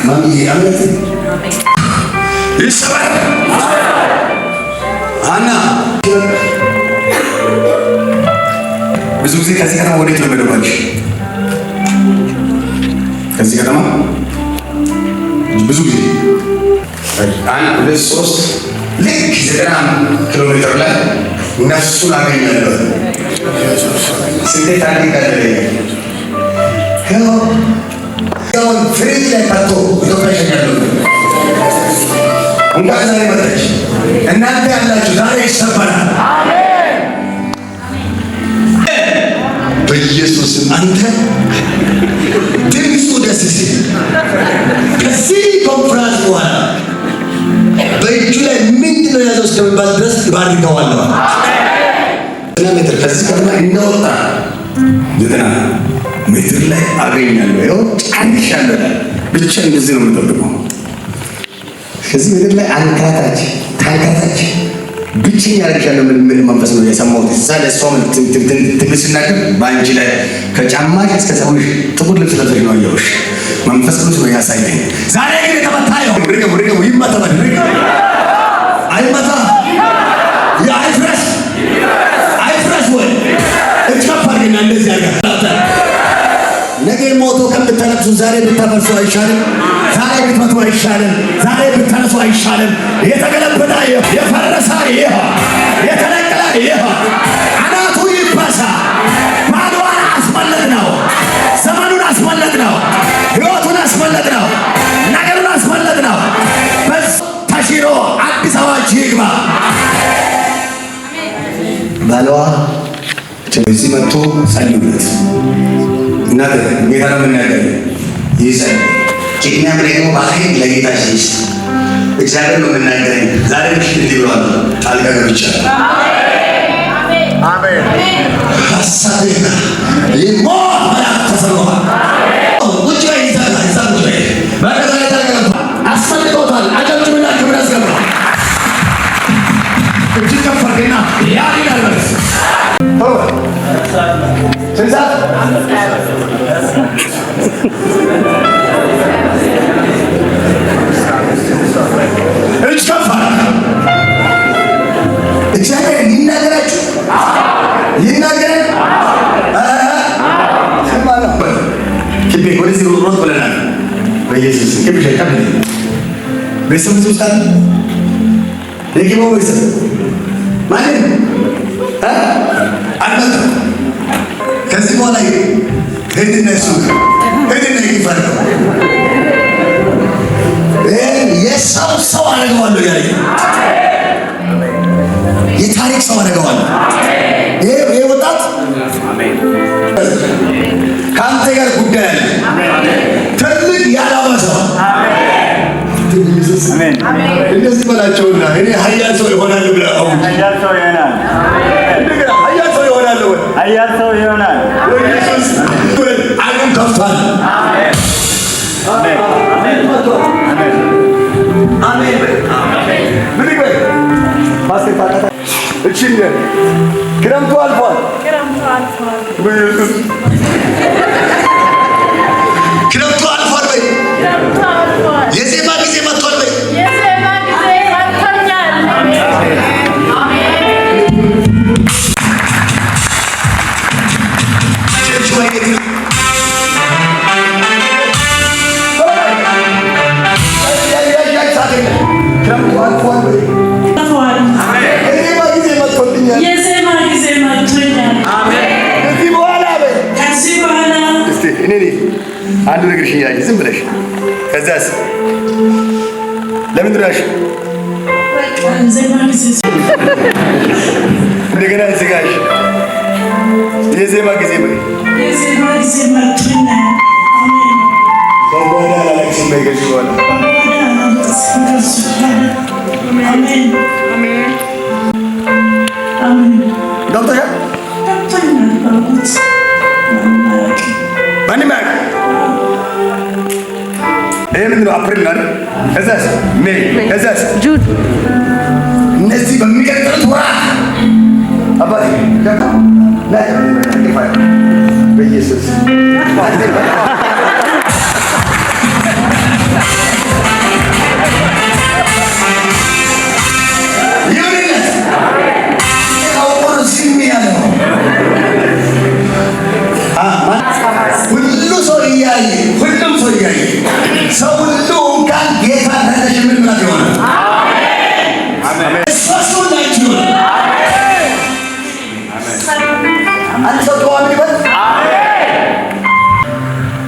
ማሚዬ አምነት ይሰማል። ሀና ብዙ ጊዜ ከዚህ ከተማ ወዴት ነው የሚሄደው? ከዚህ ከተማ ብዙ ጊዜ አንድ ሁለት ሶስት ልክ 90 ኪሎ ሜትር ላይ ነፍሱን አገኛለሁ። ስንቴ ታሪክ አለኝ። ያው ፍሪጅ ላይ ከቶ ኢትዮጵያ ይሸኛለሁ። እንኳን ዛሬ መጣች። እናንተ ያላችሁ ዛሬ ይሰበራል። በኢየሱስም አንተ ድምፁ ደስ ሲል ከዚህ ኮንፈረንስ በኋላ በእጁ ላይ ምንድን ነው የያዘው እስከሚባል ድረስ ባርከዋለሁ። 90 ሜትር ከዚህ ከተማ እንደወጣ 90 ሜትር ላይ አገኛለሁ። ይኸው ጨርሻለሁ። ብቻ እንደዚህ ነው የምጠብቀው። ከዚህ ምድር ላይ አንከራታች ታንከራታች ብቸኛ ያደርግሻለሁ የሚል መንፈስ ነው የሰማሁት። እዛ ለእሷም ትንቢት ስናገር በአንቺ ላይ ከጫማሽ እስከ ፀጉርሽ ጥቁር ልብስ ለብሰሽ ነው ያየሁሽ። መንፈስ ቅዱስ ነው ያሳየኝ። ዛሬ ግን የተመታ ይሁን። ርገሙ ርገሙ፣ ይመታ ርገሙ። አይመታ አይፍረስ አይፍረስ ወይ እጅ ከፍ አድርግና እንደዚህ አድርጋ ነገ ሞቶ ከምታለቅሱ ዛሬ ብታፈርሱ አይሻልም? ዛሬ ብትመቱ አይሻልም? ዛሬ ብታነሱ አይሻልም? የተገለበጠ የፈረሰ ይሆን፣ የተነቀለ ይሆን፣ አናቱ ይበሳ። ባሏን አስመለጥ ነው፣ ዘመኑን አስመለጥ ነው፣ ሕይወቱን አስመለጥ ነው፣ ነገሩን አስመለጥ ነው። በዚህ ተሽሮ አዲስ አዋጅ ይግባ። ባሏ እዚህ መጥቶ ጸልዩለት። እናት ጌታ ነው የምናገር ይጸልይ። ቅድሚያም ደግሞ ባህል ለጌታ ይስጥ። እግዚአብሔር ነው የምናገረኝ። ዛሬ ምሽት እንዲህ ብሏል፣ ጣልቃ ገብቻለሁ። አሜን። ሀሳቤና የሞት መልአክ ተሰብሯል። ቁጭ በይ እዛ ጋር፣ እዛ ቁጭ በይ። በቃ ዛሬ ጣልቃ ገብቷል። አስፈልጎታል። አጨብጭቡና ክብር አስገባ። እጅግ ከፍ አድርግና ያድናል በል። ስንት ሰዓት? እጅ ከፍ አድርግ። እግዚአብሔር ይናገራችሁ ይናገረን። ክቤ ወደዚህ ሮጥ ብለናል። በኢየሱስ ክብ ሸቀብ ቤተሰብ እዚህ ውስጥ አለ። የጊቦ ቤተሰብ ማንም አልመጣም። ከዚህ በኋላ ሂድና እሱ ሂድና ይፈርድ የሰው ሰው አደርገዋለሁ እያለኝ ነው። የታሪክ ሰው አደርገዋለሁ። ይሄ ወጣት ከአንተ ጋር ጉዳይ አለ። ትልቅ የዓላማ ሰው እንደዚህ በላቸውና እኔ ኃያል ሰው ይሆናል ብለህ አውጅ። ኃያል ሰው ይሆናል። እንደገና ኃያል ሰው ይሆናል ወይ? ኃያል ሰው ይሆናል። በኢየሱስ ዓይኑን ከፍቷል። አሜን። አሜን በል። ብድግ በል። ፓስተር ታውቃታለህ? እቺ ክረምቱ አልፏል። ክረምቱ አልፏል። በኢየሱስ ክረምቱ አልፏል በይ። ክረምቱ አልፏል። የዜማ ጊዜ መጥቷል በይ። ክረምቱ አልፏል ወይ? አልፏል። የዜማ ጊዜ መጥቶልኛል። የዜማ ጊዜ መጥቶኛል። ከዚህ በኋላ በይ። ከዚህ በኋላ እስቲ እኔ ነኝ አንዱ እግርሽን ያዥ ዝም ብለሽ። ከዛስ ለምንድን ነው ያልሽው? በቃ ዜማ ጊዜ። እንደገና ዝጋሽ። የዜማ ጊዜ በይ። የዜማ ጊዜ መጥቶኛል። አሜን። በጓዳ አላለቅስም በይ ከዚህ በኋላ። በጓዳ አላለቅስም ከዚህ በኋላ። አሜን፣ አሜን። ገብቶሻል? ገብቶኛል። በእውነት ምንም አያውቅም። ማንም አያውቅም። ይሄ ምንድን ነው? አፕሪል ነው አይደል? ከዛስ May፣ ከዛስ June። እነዚህ በሚቀጥሉት ወራት አባቴ በኢየሱስ። ይሁንለት። አውቆ ነው ዝም ያለው። ሁሉ ሰው እያየ፣ ሁሉም ሰው እያየ፣ ሰው ሁሉ እንኳን ጌታ ረዳሽ የሚል ምላት ይሆናል። እሱ ላንቺ ይሆናል። አንድ ሰው ተዋሚ ይበል።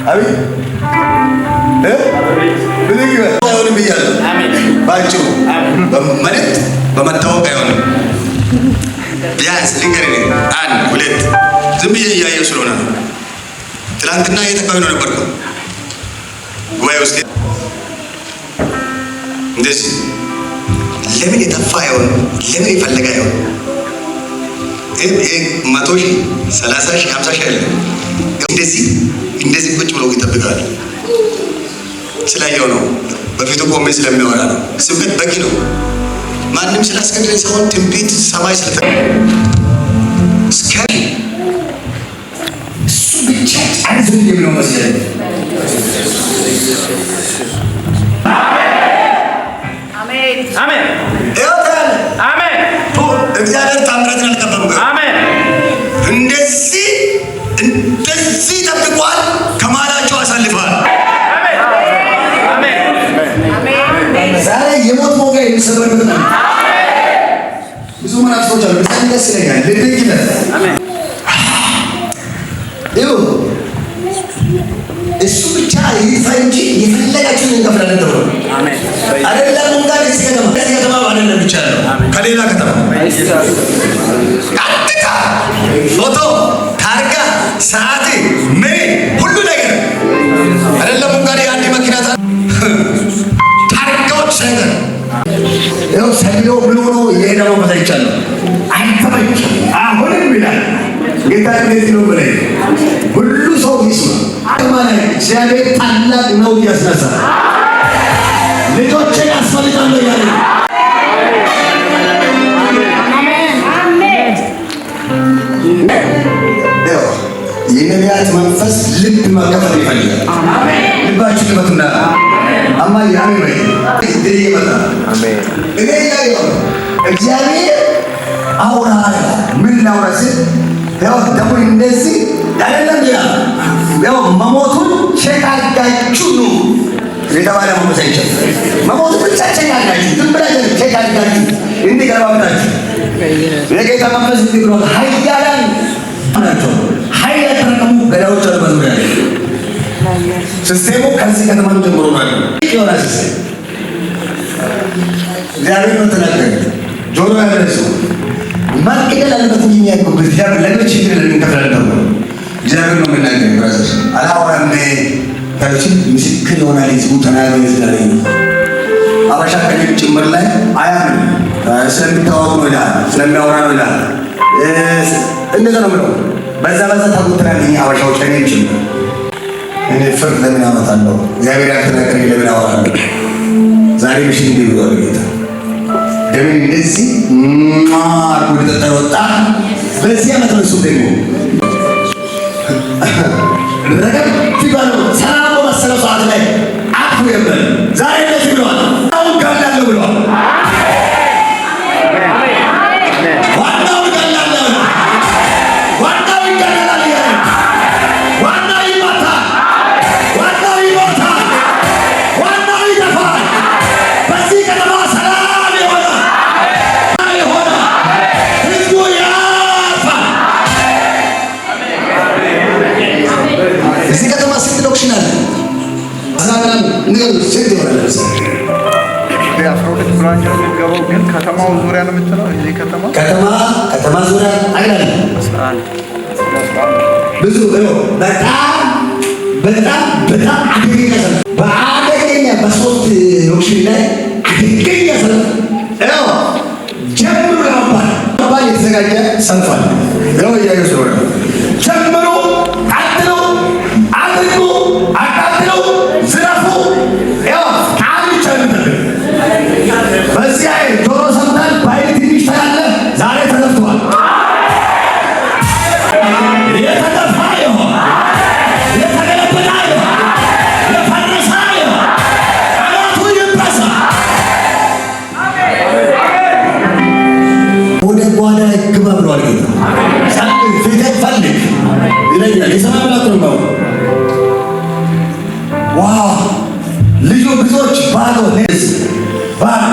አቤት እ ብድግ ይበል። አይሆንም ብያለሁ። ባጭሩ በመልእክት በመታወቅ አይሆንም። ቢያንስ ልንገርህ፣ እኔ አንድ ሁለት ዝም ብዬ እያየሁ ስለሆነ ነው። ትናንትና የት አካባቢ ነው ነበርኩ? ጉባኤ ውስጥ እንደዚህ ለምን የጠፋ አይሆን? ለምን የፈለገ አይሆን? ይሄ 100,000፣ 30,000፣ 50,000 አይደለም። እንደዚህ እንደዚህ ቁጭ ብሎ ይጠብቃል። ስላየው ነው። በፊቱ ቆሜ ስለሚያወራ ነው። ስብከት በቂ ነው። ማንም ስላስገደደኝ ሳይሆን ትንቢት ሰማይ ስለተ እስከ እሱ ብቻ ጨርስ የሚለው መሰለኝ። አሜን። ይኸው ታያለህ። አሜን። እግዚአብሔር ታምራትን አልቀበም። አሜን። እንደዚህ እንደዚህ ጠብቋል። ከመሃላቸው አሳልፈዋል። አሜን። አሜን። ዛሬ የሞት ሞጋ የሚሰበርበት ነው። ብዙ መናፍስቶች አሉ። በጣም ደስ ይለኛል። ልቤ ይላል። ይኸው እሱ ብቻ ይጥፋ እንጂ የፈለጋችሁን እንከፍላለን ተብሎ አይደለም። እንኳን እዚህ ከተማ፣ እዚህ ከተማ አይደለም ብቻ ነው፣ ከሌላ ከተማ ቀጥታ ፎቶ፣ ታርጋ፣ ሰዓት፣ ምን ሁሉ ነገር አይደለም እንኳን የአንድ መኪና ታርጋዎች ሳይቀር። ይኸው ሰልሎ ምን ሆኖ የሄደ መንፈስ አይቻለሁ። አልተመቸም። አሁንም ይላል ጌታ እንደዚህ ነው ብለኝ ሁሉ ሰው ይስማ። ማለት እግዚአብሔር ታላቅ ነው እያስነሳ ልጆችን ያስፈልጋለሁ እያለ ነው። ይኸው የነቢያት መንፈስ ልብ መከፈት ይፈልጋል። ልባችሁ ክፈቱና አማ አሜን በይ። እንግዲህ እየመጣ እኔ እያየሁ ነው። እግዚአብሔር አውራ አለ። ምን ላውራ ስል ያው ደግሞ እንደዚህ አይደለም ይላል። ያው መሞቱን check አድርጋችሁ ኑ የተባለ መሞት አይቻልም። መሞቱን ብቻ check አድርጋችሁ፣ ዝም ብላችሁ check አድርጋችሁ እንዲገባብታችሁ የጌታ መንፈስ እንዲህ ብሏል። ኃያላን ናቸው። ኃይል ያጠራቀሙ ገዳዮች አሉ በዙሪያ ላይ። system ኡ ከዚህ ከተማ ጀምሮ ነው ያለው። የሆነ system እግዚአብሔር ነው ተናገረ። ጆሮ ያለ ሰው መገደል አለበት እንጂ እኛ እኮ እግዚአብሔር ለምን ችግር እንከፍላለን ተብሎ እግዚአብሔር ነው የምናገር። Brother አላወራም ካልችን ምስክር ይሆናል። ህዝቡ ተናገረ ስላለኝ ነው። አበሻ ከኔም ጭምር ላይ አያምንም። ስለሚታወቅ ነው ይላል፣ ስለሚያወራ ነው ይላል። እንደዛ ነው የምለው። በዛ በዛ ታጎትናል። እኛ አበሻዎች ከኔም ጭምር እኔ ፍርድ ለምን አመጣለሁ? እግዚአብሔር ያልተናገረኝ ለምን አወራለሁ? ዛሬ ምሽት እንዲህ ብሏል ጌታ። ደምን እንደዚህ አድርጎ ሊጠጣ ወጣ። በዚህ ዓመት ነው። እሱ ደግሞ ረገብ ባለው ሰላም በመሰለው ሰዓት ላይ አፉ የበል ዛሬ እንደዚህ ብለዋል። አሁን ገላለሁ ብለዋል። ዋናው ገላለሁ፣ ዋናው ይገለላል እያለ ዋናው ይመታል፣ ዋናው ይሞታል፣ ዋናው ይደፋል። በዚህ ከተማ ሰላም ንገሩ፣ ስንት ይሆናል? ለምሳሌ 12 branch ነው የሚገባው፣ ግን ከተማው ዙሪያ ነው የምትለው። እዚህ ከተማ ከተማ ዙሪያ አይደለም ብዙ ነው። በጣም በጣም በጣም አደገኛ ሰልፍ፣ በአደገኛ በሶስት auction ላይ አደገኛ ሰልፍ ያው ጀምሩ ለመባል መባል የተዘጋጀ ሰልፍ አለ። ያው እያየሁ ስለሆነ ጀምሩ፣ ቀጥሉ፣ አድርጉ፣ አቃጥሉ፣ ዝረፉ። ያው ቃል ብቻ ነው የሚጠብቅ። በዚህ አይን ጆሮ ሰምታል፣ በአይን ትንሽ ታያለህ። ዛሬ ተዘግቷል። የተደፋ ይሆን፣ የተገለበጠ ይሆን፣ የፈረሰ ይሆን፣ ጠላቱ ይበሳ። ወደ ጓዳ ግባ ብለዋል ጌታ። ጸልይ፣ ፊቴን ፈልግ ይለኛል። የሰማይ አምላክ ነው። Wow፣ ልጆ ብዙዎች ባዶ ባዶ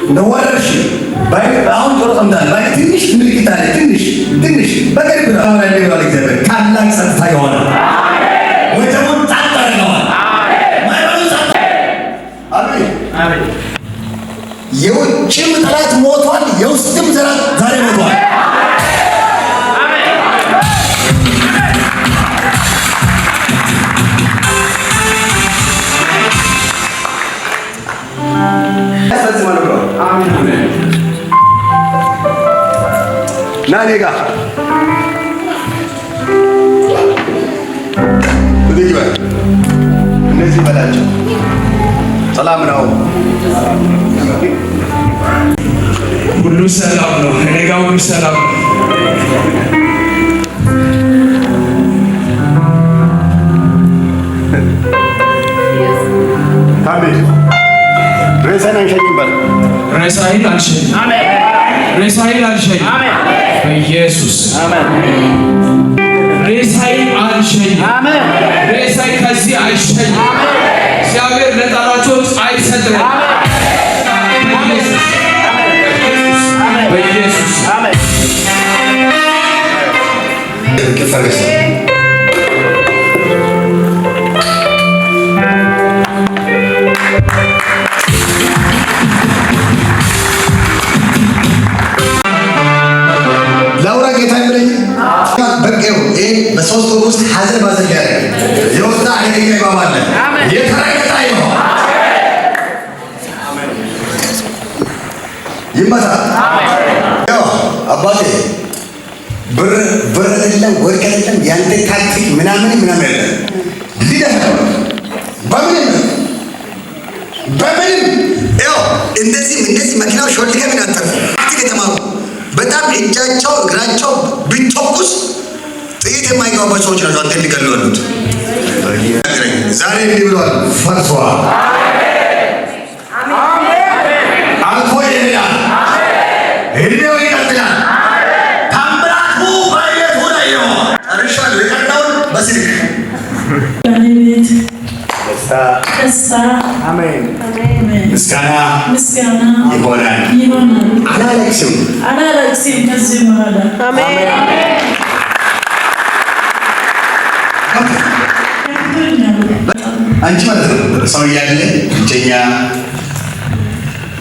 እንደ ወረርሽኝ አሁን ጆሮ ሰምተሃል። በአይን ትንሽ ምልክት አለ። ትንሽ ትንሽ በቅርብ ነው። አሁን ላይ ብሏል እግዚአብሔር። ታላቅ ጸጥታ ይሆናል። ወጀቡን ጸጥ አድርገዋል። ማዕበሉን ጸጥ። አሜን። የውጭም ጠላት ሞቷል፣ የውስጥም ጠላት ዛሬ ሞቷል። ያስፈጽማል ብለዋል። ና እኔ ጋር ብድግ በል። እነዚህ በላቸው። ሰላም ነው። ሁሉ ሰላም ነው። እኔ ጋር ሁሉ ሰላም ነው። ታሜ ሬሳን አንሸኝም በል። ሬሳዬን አልሸኝም። ሬሳዬን አልሸኝም። በኢየሱስ ሬሳዬን አልሸኝም። ሬሳዬ ከዚህ አይሸኝም። እግዚአብሔር ለጠላቶች አይሰጥም። በኢየሱስ በኢየሱስ። ፈረሰ። ላውራ ጌታ ይምረኝ። በቃ ይኸው ይሄ በ3 ወር ውስጥ ሀዘን ባዘን ሊያደርግ የወጣ አደገኛ እባብ አለ። የተረገጠ ይሆን ይመታ። ያው አባቴ ብር ብር አይደለም ወርቅ አይደለም ያንተ ታክቲክ ምናምን ምናምን አይደለም። ሊደፍ በምንም በምንም ያው እንደዚህ እንደዚህ መኪናው ሾልከ ምን አተርፉ ታክቲክ የተማሩ በጣም እጃቸው እግራቸው ቢተኩስ ጥይት የማይገባባቸው ሰዎች ናቸው። አንተ ሊገሉ ያሉት ዛሬ እንዲህ ብለዋል፣ ፈርሷል፣ አልፎ ይሄዳል፣ እድሜው ይቀጥላል። ታምራቱ በየቱ ላይ ነው። ጨርሻለሁ። የቀረውን በስልክ በእኔ ቤት ደስታ ደስታ አሜን፣ ምስጋና ምስጋና ይሆናል። ይሆናል። አላለቅስም። አላለቅስም ከዚህ በኋላ። ከፍቶኛል በጣም። አንቺ ማለት ነው ሰው እያለ ብቸኛ፣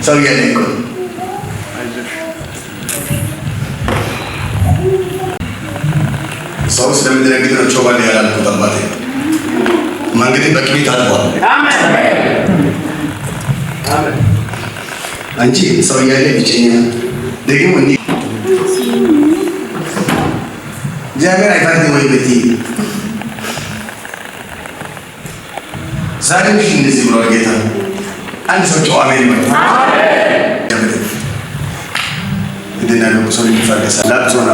ሰው እያለ እኮ ሰው ስለሚደነግጥ ነው ቾባል ያላልኩት። አባቴ መንገድ በቅቤ ታጥቧል። አንቺ ሰው እያለ ብቸኛ ደግሞ እንዲህ እግዚአብሔር አይፈርድም ወይ ብትይ ዛሬ ምሽት እንደዚህ ብሏል ጌታ። አንድ ሰው ጨዋ አሜን ይበል። ምንድን ነው ያለው? ሰው ሊፈርስ ላቅሶና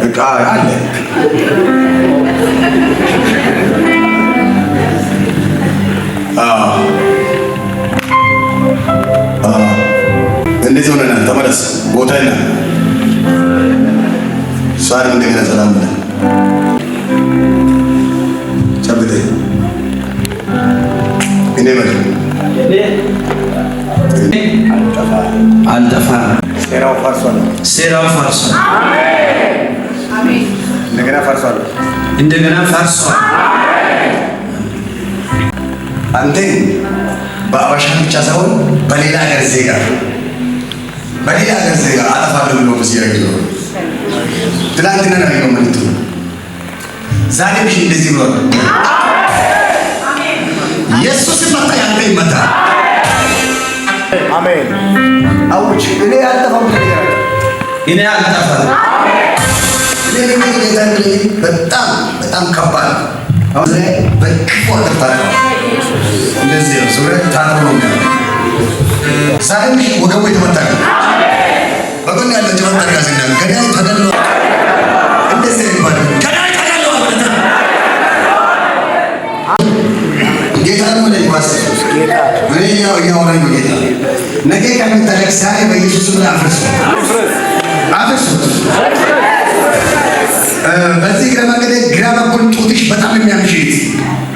እቃ አለ። አዎ አዎ፣ እንደዚህ ሆነናል። ተመለስ ቦታ የለም። እሷንም እንደገና ሰላም ብለን ጨብጤ እኔ በል አልጠፋም። ሴራው ፈርሷል። ሴራው ፈርሷል። እንደገና ፈርሷል። እንደገና ፈርሷል። አንተ በአበሻ ብቻ ሳይሆን በሌላ ሀገር ዜጋ በሌላ ሀገር ዜጋ አጠፋለሁ ብሎ ሲያግዞ ትላንትና ነው ያለው መልእክቱ። ዛሬ ምሽት እንደዚህ ብሏል። ኢየሱስ ሲመታ ያንተ ይመታ። አሜን። አውጭ እኔ አልጠፋም። እኔ አልጠፋም። እኔ እኔ ጌታ እንግዲህ በጣም በጣም ከባድ ነው። አሁን ላይ በክፉ አጥር ታጥሯል። እንደዚህ ነው ዙሪያ ታጥሮ ነው የሚያለው። ዛሬ ምሽት ወገቡ የተመታ ነው። በጎን ያለው ጭፈር ጠርጋዝና ገዳይ ተገድሏል። እንደዚህ አይባልም። ገዳይ ተገድሏል ማለት ነው። ጌታ ነው ለኝ ፓስተር እኔ እያወራኝ ነው ጌታ። ነገ ከምታለቅስ ዛሬ በኢየሱስ ስም አፍርሱ፣ አፍርሱ። በዚህ እግረ መንገድ ግራ በኩል ጡትሽ በጣም የሚያምሽ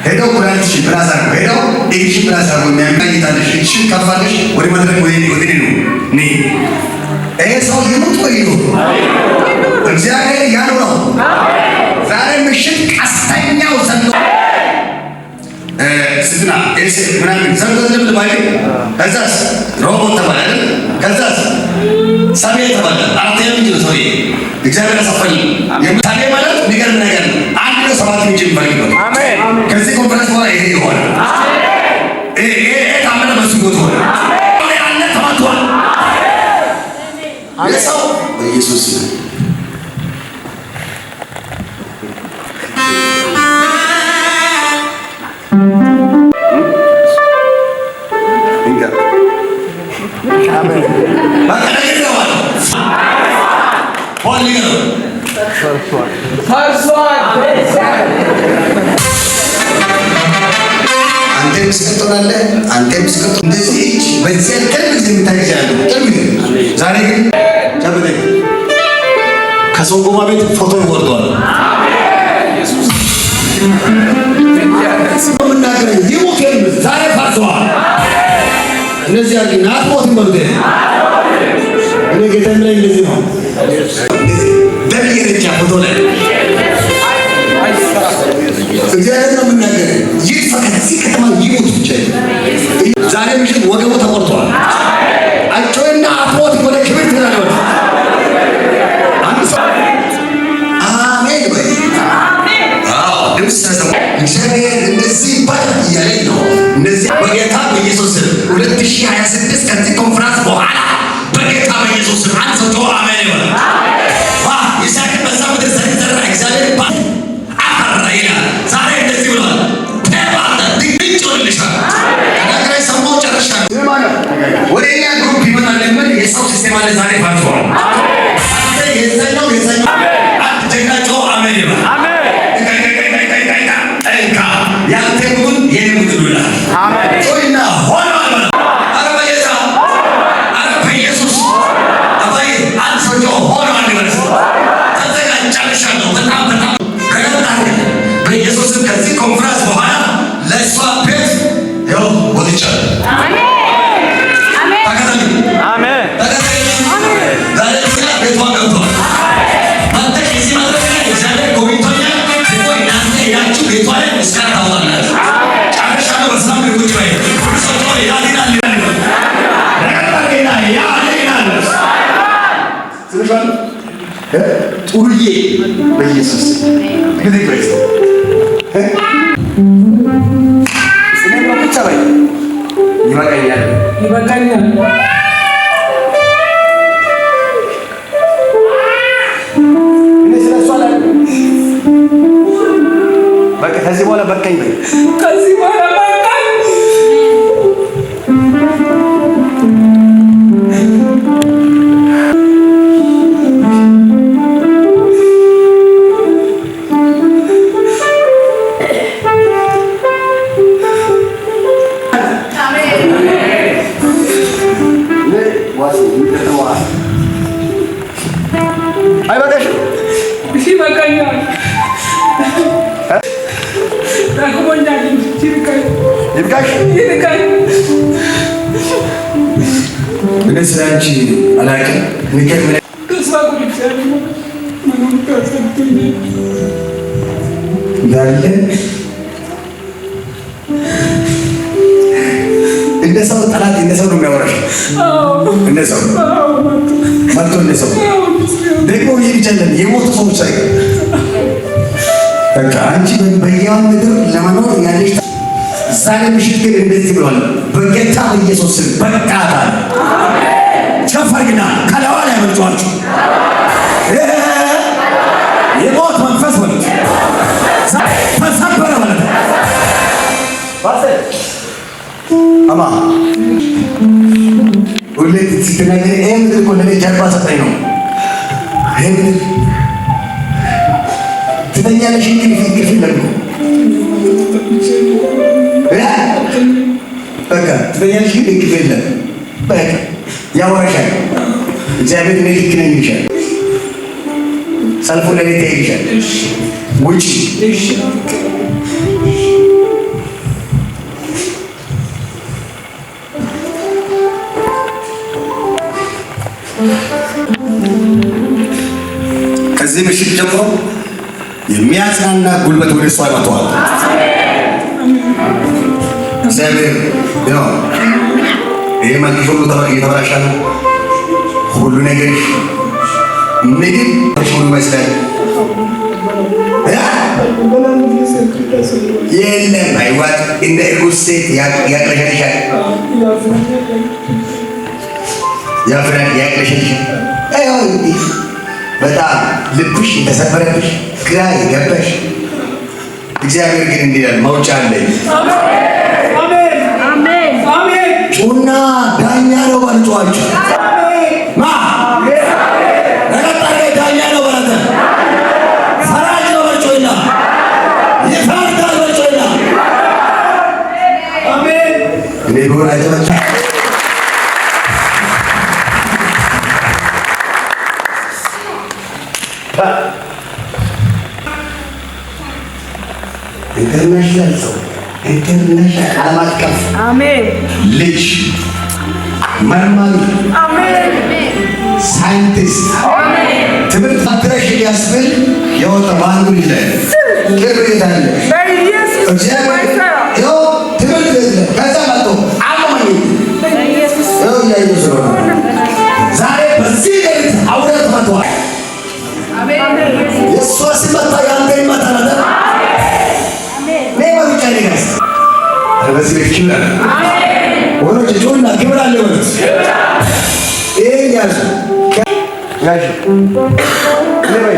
ሄደው ኩላሊትሽ brass አድርጎ ሄደው እግርሽ brass አድርጎ የሚያምታለሽ እጅሽን ከፋለሽ ወደ መድረክ ወደ እኔ ነው እኔ ይሄ ሰው ይሙት ወይ ይኑር፣ እግዚአብሔር ያኑረው። ዛሬ ምሽት ቀስተኛው ዘንዶ ስትና ኤልሴ ምናምን ዘንዶ ዝም ባይ ከዛስ ሮቦት ተባለ አይደል? ከዛስ ሳቤ ተባለ። አራተኛ ምንጭ ነው ሰውዬ እግዚአብሔር ያሰፈል። ሳቤ ማለት የሚገርም ነገር ነው። አንድ ነው ሰባት ምንጭ የሚፈልግበት። ከዚህ ኮንፈረንስ በኋላ ይሄ ይሆናል። ይሄ ታመነ በሱ ህይወት ሆነ ያለ ተመቷል። የሰው በኢየሱስ ስም በቃ ነግሬዋለሁ። ሆን ንገረው። አንተ ምስክር ትሆናለህ። አንተ ምስክር እንደዚህ እጅ በዚያ ቅርብ ጊዜ የሚታይ ጊዜ አለ። ቅርብ ጊዜ። ዛሬ ግን ጨብጠኝ። ከሶንጎማ ቤት ፎቶ ይወርደዋል። የምናገረው ይሙት የሚል ዛሬ ፈርሰዋል። እነዚህ አድርጊና አትሞትም በሉት። እኔ ጌታ የሚለኝ እንደዚህ ነው። እንደዚህ ደም እየረጫ ፎቶ ላይ እግዚአብሔር ነው የምናገረው። ይጥፋ ከዚህ ከተማ ይሙት ብቻ። ዛሬ ምሽት ወገቡ ተቆርጧል። አጮይና አትሞትም ወደ ክብር ትሄዳለህ። አንድ ሰው አሜን በይ። አዎ ድምፅ ስለሰማ እግዚአብሔር እንደዚህ ይባላል እያለኝ ነው። እንደዚህ በጌታ በኢየሱስ ስም 2026 ከዚህ ኮንፈረንስ በኋላ በጌታ በኢየሱስ ስም አንድ ሰው ጮኸ አሜን ይበል። ዋ ይስሐቅን በዛ ምድር ዘር ዘራ፣ እግዚአብሔር አፈራ ይላል። ዛሬ እንደዚህ ብሏል። ተባረ ድንቅ ይሆንልሻል። ተናግሬ ሰማሁ፣ ጨርሻለሁ። ወደ እኛ group ይመጣል የሚል የሰው system አለ። ዛሬ ፈርሷል። አንተ የዛኛው የዛኛው አንድ ጀግና ጮኸ አሜን ይበል። እንካ ያንተ ቡድን የኔ ቡድን ይላል። ጮይና ሆኗል በለው። ኧረ በጌታ ኧረ በኢየሱስ አባዬ አንድ ሰው ጮኸ ሆኗል ይበል። ተዘጋጅ፣ ጨርሻለሁ። በጣም በጣም ረገጥ አድርገህ በኢየሱስ ስም ከዚህ ኮንፈረንስ በኋላ ለእሷ ቤት ይኸው ወጥቻለሁ። ተከተለኝ፣ ተከተለኝ። ዛሬ ቤቷ ገብቷል። መጥተሽ እዚህ መድረክ ላይ እግዚአብሔር ጎብኝቶኛል። ደግሞ እናንተ ሄዳችሁ ቤቷ ላይ ምስጋና ታወጣላችሁ። ጨርሻለሁ። በሰላም ቁጭ በይ። ሁሉ ሰው ጮኸ ያድናል ይላል። ረገጥ አድርገህና ያድናል። ስምሽማን ጥሩዬ በኢየሱስ ጊዜ ግሬስ ስሜ ብቻ በይ። ይበቃኛል። ይበቃኛል። እኔ ስለ እሷ አላውቅም። በቃ ከዚህ በኋላ በቃኝ በይ። ከዚህ በኋላ በቃኝ። እኔ ዋስ የሚጠጣው ውሃ አይበቃሽም? ይበቃኛል። ደክሞኛል። ይብቃኝ፣ ይብቃሽ። ይብቃኝ። እኔ ስለ አንቺ አላውቅም። የሚገርም ተስፋ ቆርጫለሁ። መኖር አስጠልቶኛል። እንዳለ እንደ ሰው ጠላት እንደ ሰው ነው የሚያወራሽ። እንደ ሰው መጥቶ እንደ ሰው ደግሞ ይህ ብቻ አይደለም፣ የሞቱ ሰዎች ሳይቀር በቃ አንቺ በሕያው ምድር ለመኖር ያለሽ ዛሬ ምሽት ግን እንደዚህ ብሏል፣ በጌታ በኢየሱስ ስም በቃ አለ። ከፍ አድርግና ከላዋ ላይ ያመልጧችሁ የሞት መንፈስ በሉት ተሰበረ ማለት ነው። አማ ሁሌ ስትናገር ይሄ ምድር እኮ ለእኔ ጀርባ ሰጠኝ ነው። ይሄ ምድር ትተኛለሽ እንጂ እንቅልፍ የለም እኮ በቃ ትተኛለሽ ግን እንቅልፍ የለም። በቃ ያወራሻል። እግዚአብሔር እኔ ልክ ነኝ ይልሻል። ሰልፉ ለእኔ ተይልሻል። ውጪ። ከዚህ ምሽት ጀምሮ የሚያጽናና ጉልበት ወደ እሷ ይመጣዋል። እግዚአብሔር ያው ይሄ መልክ ሁሉ እየተበላሸ ነው። ሁሉ ነገር ምግብ ሁሉ ይመስላል የለም አይዋጥ እንደ እርጉዝ ሴት ያቅለሸልሻል፣ ያፍራል፣ ያቅለሸልሻል። ይኸው እንዲህ በጣም ልብሽ የተሰበረብሽ ግራ የገባሽ፣ እግዚአብሔር ግን እንዲህ ይላል፣ መውጫ አለኝ። ጩና ዳኛ ነው በልጧችሁ ማ ረገጥ ዳኛ ነው በለተ ፈራጅ ነው በልጮይና ይፈርዳል በልጮይና እኔ ቢሆን አይተመቻ international ሰው international ዓለም አቀፍ ልጅ መርማሪ ሳይንቲስት ትምህርት አትረሽ ሊያስብል የወጣ በአንዱ ልጅ ላይ ቅርብ ቤት አለ። እግዚአብሔር ይኸው ትምህርት ቤት ላይ ከዛ መጥቶ አመመኝ ይኸው እያየሁ ስለሆነ ዛሬ በዚህ ሌሊት አውሬ ተመቷል። የእሷ ሲመታ ያንተ ይመታል አይደል? እኔ በሩጫ ነኝ guys። ኧረ በዚህ ቤት ክብር አለ። ወገኖች ጩኹና ክብር አለ በሉት። ይሄን ያዙ። ያዥ። እኔ በይ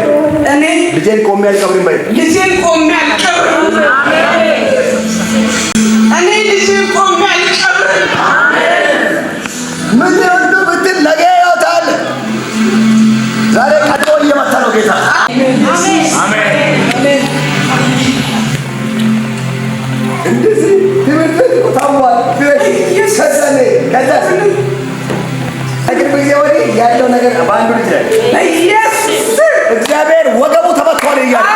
እኔ ልጄን ቆሜ አልቀብርም በይ። ልጄን ቆሜ አልቀብርም። እኔ ልጄን ቆሜ አልቀብርም። ምን ሁሉ ብትል ነገ ያወጣል። ዛሬ ቀድሞ እየመታ ነው ጌታ። እንደዚህ ትምህርት ቤት እኮ ታሟል። ከዛ እኔ ከዛ ከቅርብ ጊዜ ወዲህ ያለው ነገር በአንዱ ልጅ ላይ በኢየሱስ ስም እግዚአብሔር ወገቡ ተመቷል እያለ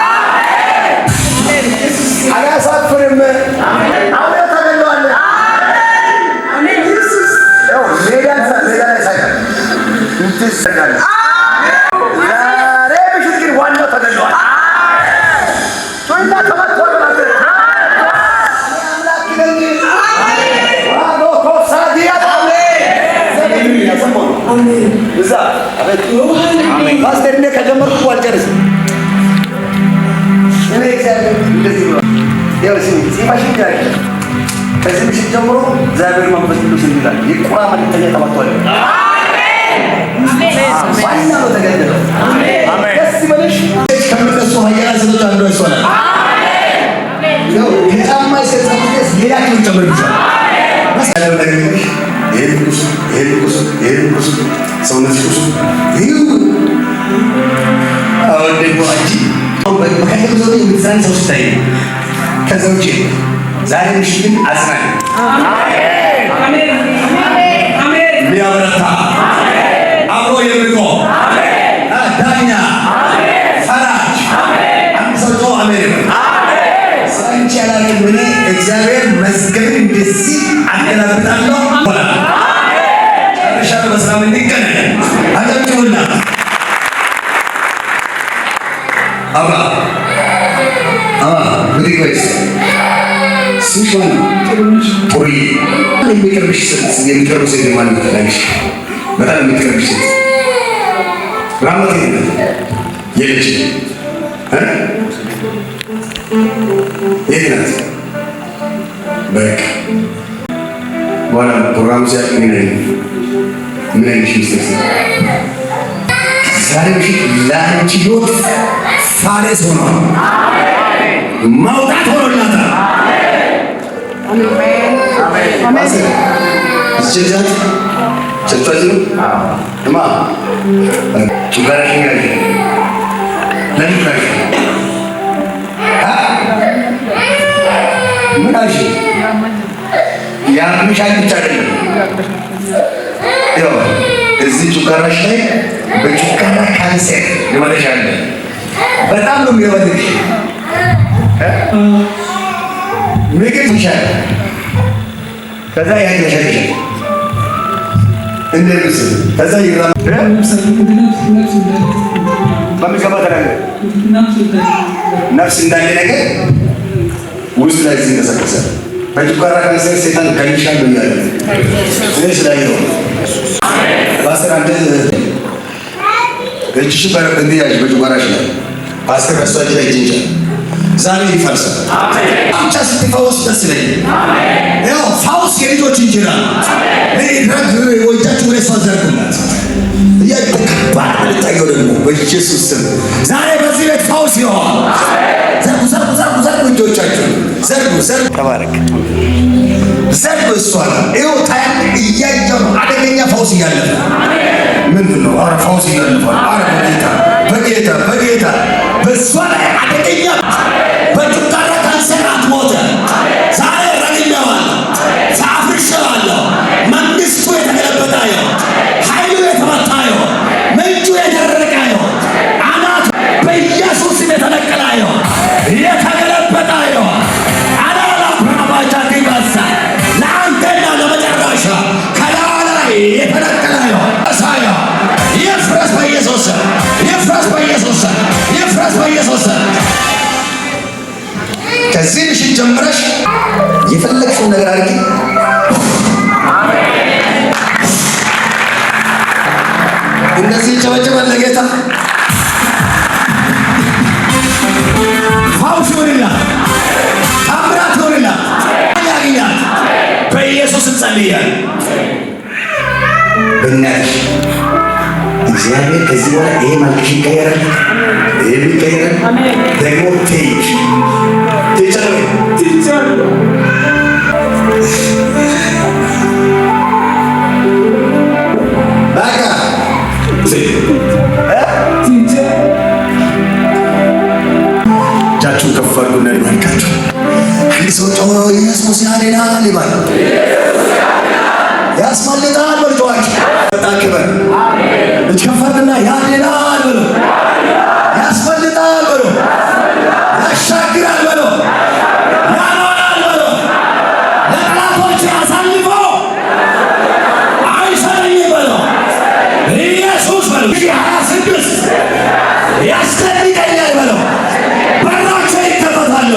አያሳፍርም። አውሬው ተገለዋል። አሜን። ኢየሱስ ያው ሜዳ ሜዳ ላይ ሳይቀር እንትን ይሰጋል። ዛሬ ምሽት ግን ዋናው ተገለዋል። ጩኸና ተመቷል በላት። እኔ አምላክ ነኝ። ዋኖ ኮሳዲያ እዛ አቤት ፓስተር፣ እኔ ከጀመርኩ እኮ አልጨርስም። እኔ እግዚአብሔር እንደዚህ ብሏል። ያው ስሚ፣ ሲመሽ እንዲህ ከዚህ ምሽት ጀምሮ እግዚአብሔር መንፈስ ቅዱስ እንዲህ ይላል፣ የቁራ መልእክተኛ ተመቷል። ዋና ነው ተገደለው። ደስ ይበልሽ። ከምነሱ ኃያላን ሴቶች አንዷ እሷ ናት። ያው ከጫማ እስከ ፀጉር ድረስ ሌላ ክብር ጨምርብሻል። ያለው ነገር እንግዲህ ይሄ ቁስ ይሄ ቁስ ይሄ ቁስ ሰውነት ቁስ ይሄ አሁን ደግሞ አንቺ መካከል ሰው የምትዝናኝ ሰው ስታይ ነው። ከዛ ውጭ ዛሬ ምሽት ግን አጽናኝ የሚያበረታ አብሮ የሚቆም ዳኛ ፈራጅ አንድ ሰው ጮህ አሜን ይበል። ስለ አንቺ አላውቅም እኔ እግዚአብሔር መዝገብን እንደዚህ አገላብጣለሁ። ጨርሻለሁ። በሰላም እንገናኝ። አጨብጭቡና አባ አባ ብድግ በይ። ስምሽ ማን ነው? ጥሩዬ። የሚቀርብሽ ሴት፣ የሚቀርብ ሴት ማን ነው? በጣም የምትቀርብሽ ሴት ራመት የለች እ የት ናት? በቃ በኋላ ፕሮግራሙ ሲያልቅ ምን ምን አይነት ሚስጥር ዛሬ ምሽት ለአንቺ ህይወት ፋሬስ ሆኗል፣ ማውጣት ሆኖላታል። ዛት ቸርቿ እማ ጭጋራሽን ያዥ። ለምን ጭጋራሽ ምን አልሽ? ያምሻል ብቻ አይደለም። ያው እዚህ ጭጋራሽ ላይ በጭጋራ ካንሰር ሊመጣሽ አለ። በጣም ነው የሚወድሽ። ምግብ ይሻል፣ ከዛ ያንገሸግሻል እንደ ልብስ፣ ከዛ ይራ በሚገባ ተናገር። ነፍስ እንዳለ ነገር ውስጥ ላይ ሲንቀሳቀሳል። በጨጓራ ካንሰር ሴጣን ገልሻለሁ እያለ እኔ ስላየሁ ፓስተር፣ አንተ እጅሽን እንዲህ ያዥ በጨጓራሽ ላይ። ፓስተር በእሷ እጅ ላይ እጅ ዛሬ ይፈርሳል። ብቻ ስትፈወስ ደስ ይለኛል። ያው ፈውስ የልጆች እንጀራ ነው። እጃችሁ ወደ እሷ ዘርጉላት። ከባድ ልታየው ደግሞ በኢየሱስ ስም ዛሬ በዚህ ቤት ፈውስ ይሆን። ዘርጉ፣ ዘርጉ፣ ዘርጉ፣ ዘርጉ፣ እጆቻችሁ ዘርጉ፣ ዘርጉ። ተባረክ። ዘርጉ። እሷ ይኸው ታያለህ፣ እያየሁ ነው። አደገኛ ፈውስ እያለፈ ምንድን ነው? ኧረ ፈውስ እያለፈ፣ ኧረ በጌታ፣ በጌታ፣ በጌታ በእሷ ላይ አደገኛ በጨጓራ ካንሰር አትሞተ። ዛሬ ረግሜዋለሁ፣ አፍርሼዋለሁ። መንግስቱ የተገለበጠ ይሁን፣ ኃይሉ የተመታ ይሁን፣ ምንጩ የደረቀ ይሁን፣ አናቱ በኢየሱስ ስም የተነቀለ ይሁን፣ የተገለበጠ ይሁን። አላላ ብራባቻ ዲባሳ ለአንተና ለመጨረሻ ከላዩ ላይ የተነቀለ ይሁን። ሳያ ይፍረስ በኢየሱስ ስም፣ ይፍረስ በኢየሱስ ስም፣ ይፍረስ በኢየሱስ ስም። ከዚህ ምሽት ጀምረሽ የፈለግሽውን ነገር አድርጊ። እንደዚህ ይጨበጨባል ለጌታ። ፈውስ ይሁንላት፣ ታምራት ይሁንላት፣ ያግኛት። በኢየሱስ እንጸልያለን። በእናትሽ እግዚአብሔር ከዚህ በኋላ ይሄ መልክሽ ይቀየራል፣ ይሄ ይቀየራል። ደግሞ ትይሽ ትይቻለሽ። በቃ እጃችሁን ከፍ አድርጉና ይባርካችሁ። አንድ ሰው ጮሆ ኢየሱስ ያድናል ይበል፣ ያስመልጣል በሉ። ጮኻችሁ በጣም ክብር። እጅ ከፍ አድርጉና ያድናል በሉ፣ ያስመልጣል በሉ፣ ያሻግራል በሉ፣ ያኖራል በሉ። ለጠላቶች አሳልፎ አይሰጠኝም በሉ። ኢየሱስ በሉ። 26 ያስደንቀኛል በሉ። በሮቼ ይከፈታሉ፣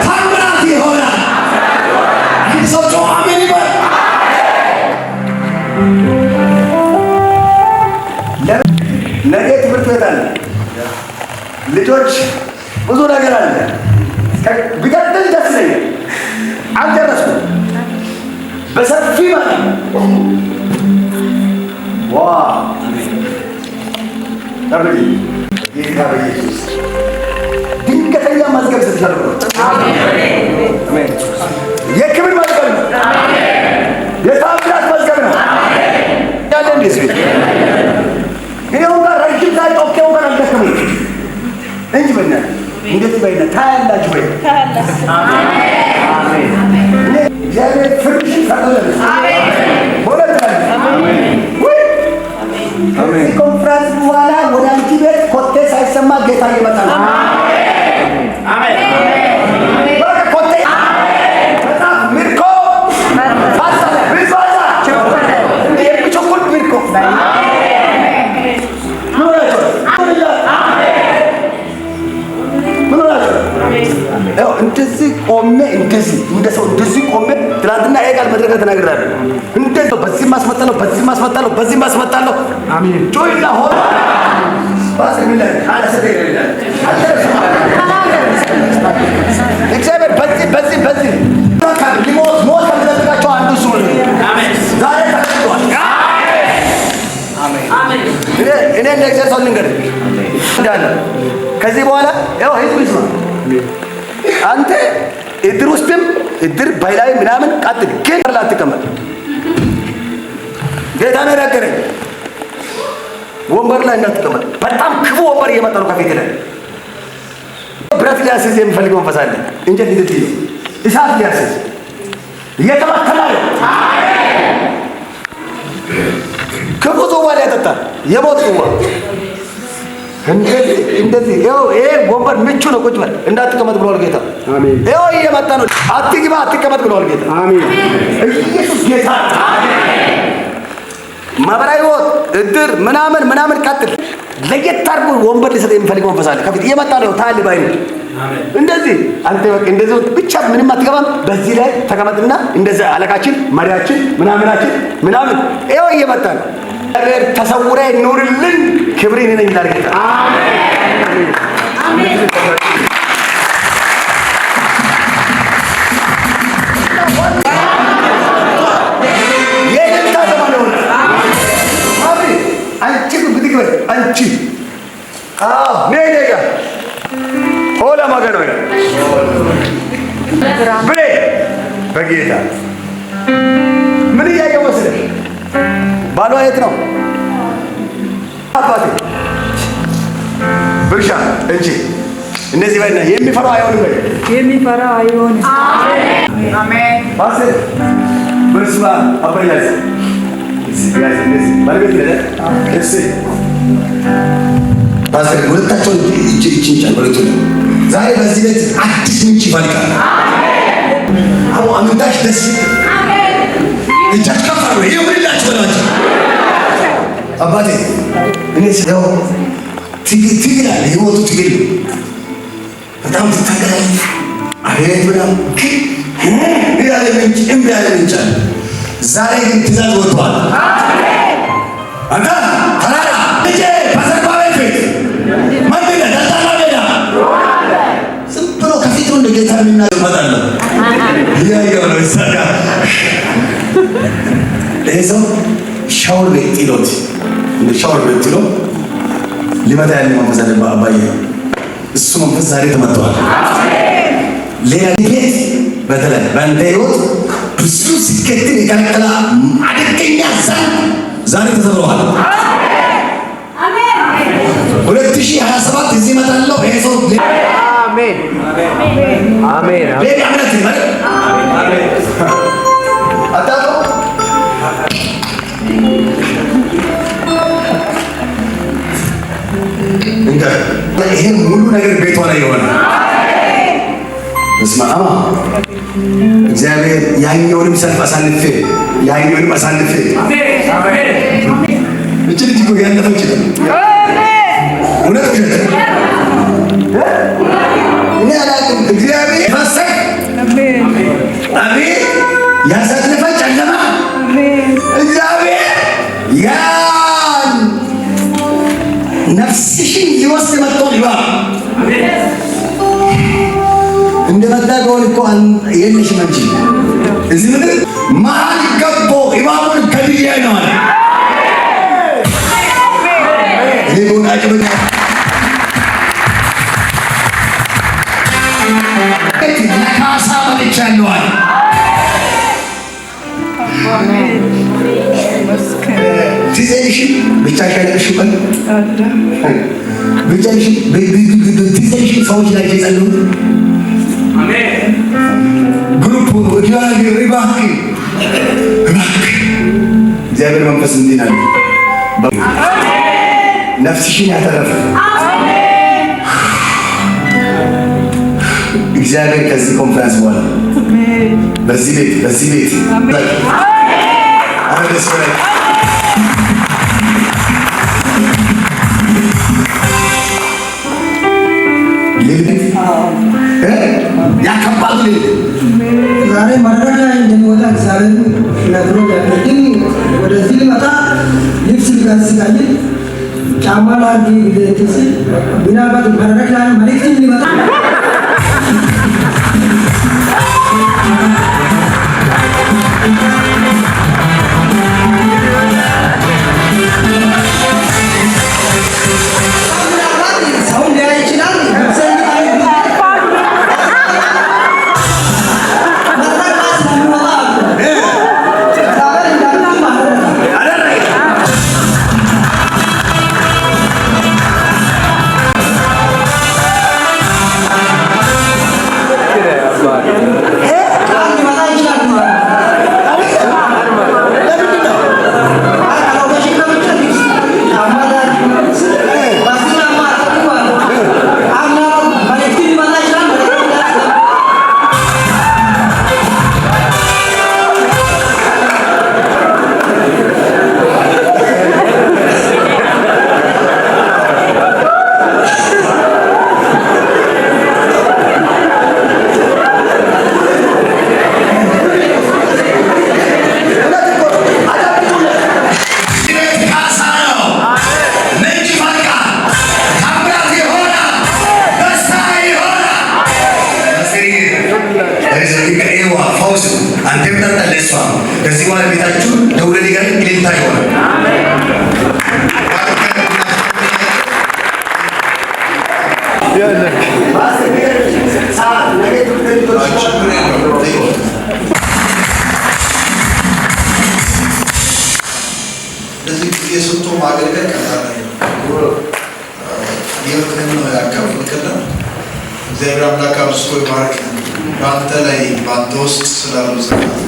ታምራት ይሆናል። አንድ ሰው ጮኾ አሜን ይበል። ነገ ትምህርት ቤት አለ። ልጆች ብዙ ነገር አለ። ቢቀጥል ደስ ይለኛል። አልጨረስኩም። በሰፊ ማለት ዋ ጠብቂ። ጌታ በኢየሱስ ድንገተኛ መዝገብ ሰጥሻለሁ። አሜን። የክብር መዝገብ ነው። የታምራት መዝገብ ነው። ያለ እንደዚህ ቤት ይኸው ጋር ረጅም ሰዓት ጮኬው ጋር አልደከመኝም እንጂ በእናትህ እንደዚህ በይና ታያላችሁ ወይ? አሜን። እግዚአብሔር ፍርድሽን ፈርዶልሽ በሁለት ወይ ከዚህ ኮንፍራንስ በኋላ ወደ አንቺ ቤት ኮቴ ሳይሰማ ጌታ እየመጣ ነው። በቃ ኮቴ መድረክ ላይ ተናግሬያለሁ። እንደዚህ በዚህ ማስመጣለሁ፣ በዚህ ማስመጣለሁ፣ በዚህ ማስመጣለሁ። አሜን። ጮይና ሆ ባስ የሚል እግዚአብሔር በዚህ በዚህ በዚህ ሊሞት ሞት ከሚጠብቃቸው አንዱ እሱ ነው። ዛሬ ተገልጧል። እኔ እንደ እግዚአብሔር ሰው ልንገርህ እንዳለ ከዚህ በኋላ ያው ህዝብ ይስማ። አንተ እድር ውስጥም እድር ባይላይ ምናምን ቀጥል፣ ግን አትቀመጥ። ጌታ ነው የነገረኝ። ወንበር ላይ እንዳትቀመጥ። በጣም ክፉ ወንበር እየመጣ ነው ከፊት ላይ ብረት ሊያስይዝ የሚፈልግ መንፈስ አለ። እንጨት ይዘት እሳት ሊያስይዝ እየተመተማ ነው። ክፉ ጽዋ ሊያጠጣ የሞት ጽዋ እንደዚህ እንደዚህ። ይኸው ይሄ ወንበር ምቹ ነው፣ ቁጭ በል እንዳትቀመጥ ብለዋል ጌታ። አሜን። ይኸው እየመጣ ነው። አትግባ፣ አትቀመጥ ብለዋል ጌታ። አሜን። ኢየሱስ ጌታ። ማህበራዊ ህይወት እድር ምናምን ምናምን ቀጥል። ለየት አድርጎ ወንበር ሊሰጥ የሚፈልግ መንፈስ አለ። ከፊት እየመጣ ነው። ታል ባይ እንደዚህ አንተ በቃ እንደዚህ ብቻ ምንም አትገባም። በዚህ ላይ ተቀመጥና እንደዚህ አለቃችን፣ መሪያችን፣ ምናምናችን ምናምን ይኸው እየመጣ ነው። እግዚአብሔር ተሰውረህ ኑርልን፣ ክብርን እኔ ነኝ ይላል ጌታ። የእልልታ ዘመን ይሆናል። አብሪ አንቺ ብድግ በይ አንቺ። አዎ ነይ ነይ ጋር ሆላ ማገኖ ብሬ በጌታ ምን እያየሁ መሰለሽ? ባሏ የት ነው? አባቴ ብርሻ እንጂ እነዚህ በይና የሚፈራው አይሆንም በይ። የሚፈራ አይሆንም። ባሴ በስመ አብ አባ ያዝ ያዝ እንደዚህ ባለቤት ነህ እሺ ፓስተር ሁለታቸውን እጅ እጅ እንጫን ሁለቱ ዛሬ በዚህ ቤት አዲስ ምንጭ ይፈልቃል። አዎ አምንታሽ ደስ እጃችሁ ከፍ አድርጉ። ይሁንላችሁ በሏቸው። አባቴ እኔ ስለው ትግል ትግል አለ ህይወቱ ትግል ነው። በጣም ትታገላለህ። አቤት በጣም ግን እምቢ ያለ ምንጭ እምቢ ያለ ምንጭ አለ። ዛሬ ግን ትእዛዝ ወጥቷል። አንተ ተራራ ልጄ በዘሩባቤል ፊት ምንድን ነህ? ደልዳላ ሜዳ። ዝም ብሎ ከፊቱ እንደ ጌታ የሚናገር እመጣለሁ እያየሁ ነው። እዛ ጋር ይሄ ሰው ሻወር ቤት ጥሎት እንደ ሻወር ቤት ጥሎ ሊመታ ያለ መንፈስ አለ። አባዬ እሱ መንፈስ ዛሬ ተመቷል። ሌላ ቤት በተለይ በአንተ ህይወት ብዙ ስኬትን የከለከለ አደገኛ ዛር ዛሬ ተሰብረዋል። 2027 እዚህ እመጣለሁ። ይሄ ሰው አሜን። አሜን። ሌላ እምነት ማለት አታውቀውም? እንደ ይሄ ሙሉ ነገር ቤቷ ላይ የሆነ በስመ አብ እግዚአብሔር ያኛውንም ሰልፍ አሳልፌ ያኛውንም አሳልፌ እቺ ልጅ እኮ ያለፈች ነው። እውነት ውሸት እኔ አላውቅም። እግዚአብሔር ፈሰክ አቤት ያሳለፈ ጨለማ እግዚአብሔር ያን ነፍስሽን ሊወስድ መጥቶ እባብ እንደመጣ ከሆነ እኮ የለሽም አንቺ እዚህ ምድር መሀል ገቦ እባቡን ገድዬ ነው አለ። እኔ በሆነ አጭበ ለካሳ መጥቻለሁ አለ። ትዝ አይልሽም? ብቻሽ ያለቅሽው ቀን ብቻሽን ትዝ አይልሽም? ሰዎች ላይ የጸለዩት group እግዚአብሔር እባክህ እባክህ እግዚአብሔር መንፈስ እንዲህ ነው ነፍስሽን ያተረፈ እግዚአብሔር ከዚህ ኮንፈረንስ በኋላ በዚህ ቤት በዚህ ቤት ኧረ ደስ በለኝ። ሌሊት ያ ከባዱ ሌሊት ዛሬ መድረክ ላይ እንደሚወጣ ቦታ እግዚአብሔር ነግሮኛል። ግን ወደዚህ ሊመጣ ልብስ ልገዛ ስፈልግ ጫማ ላድርግ ብዬ እንትን ስል ምናልባት መድረክ ላይ መልእክትም ሊመጣ ምናልባት ሰውን ሊያይ ይችላል። ልብሴን መድረክ ላይ ስለሚወጣ እግዚአብሔር እንዳልኩም አደረገ። ቃል ሊመጣ ይችላል ማለት ነው። ለምንድን ነው? አሎኬሽን ገብቼ ልብስ ጫማ ላድርግ በዚህ ጫማ አደረኩ ማለት ነው። ምናልባት መልእክት ሊመጣ ይችላል። መልእክት ሊያስተላልፍ እውነት እኮ ነው። አዳምጡለት። ቤት ካሳ ነው። ምንጭ ይፈልቃል። ታምራት ይሆናል። ደስታ ይሆናል። ይዋ ፈውስ ነው። አንተም ጠጣ ለእሷ ከዚህ በኋላ ቤታችሁ ደውለህ ጋር እልልታ ይሆናል። ሰዓት ነገ ትምህርት ቤት ችግር የለውም። ጠይቁት። እንደዚህ ጊዜ ሰጥቶ ማገልገል ቀላል አይደለም። ህይወትህን ነው ያካፈልክልን። እግዚአብሔር አምላክ አብዝቶ ይባርክ። በአንተ ላይ በአንተ ውስጥ ስላሉ ዘመናት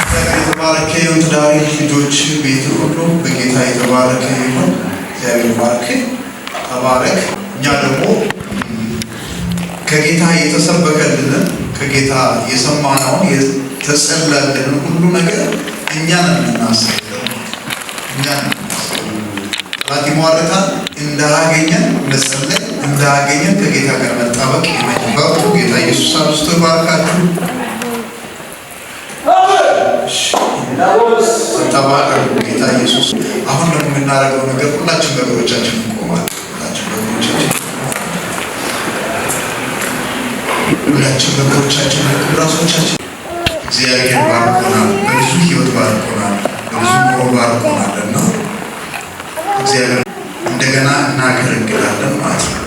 እግዚአብሔር የተባረከ ይሁን። ትዳርህ፣ ልጆች፣ ቤት ሁሉ በጌታ የተባረከ ይሁን። እግዚአብሔር ይባርክ። ተባረክ። እኛ ደግሞ ከጌታ የተሰበከልንን፣ ከጌታ የሰማነውን፣ የተጸለየልንን ሁሉ ነገር እኛን የምናስበው እኛን ጠላት ይሟርታል፣ እንዳያገኘን መጸለይ፣ እንዳያገኘን ከጌታ ጋር መጣበቅ የመጀመሪያው። ጌታ ኢየሱስ አብዝቶ ይባርካችሁ። ተባረኩ። ጌታ ኢየሱስ። አሁን ደግሞ የምናደርገው ነገር ሁላችን በእግሮቻችን እንቆማለን። ሁላችን በእግሮቻችን ሁላችን በእግሮቻችን ራሶቻችን እግዚአብሔር ባርኮናል። በብዙ ህይወት ባርኮናል። በብዙ ኑሮ ባርኮናል እና እግዚአብሔር እንደገና እናገለግላለን ማለት ነው።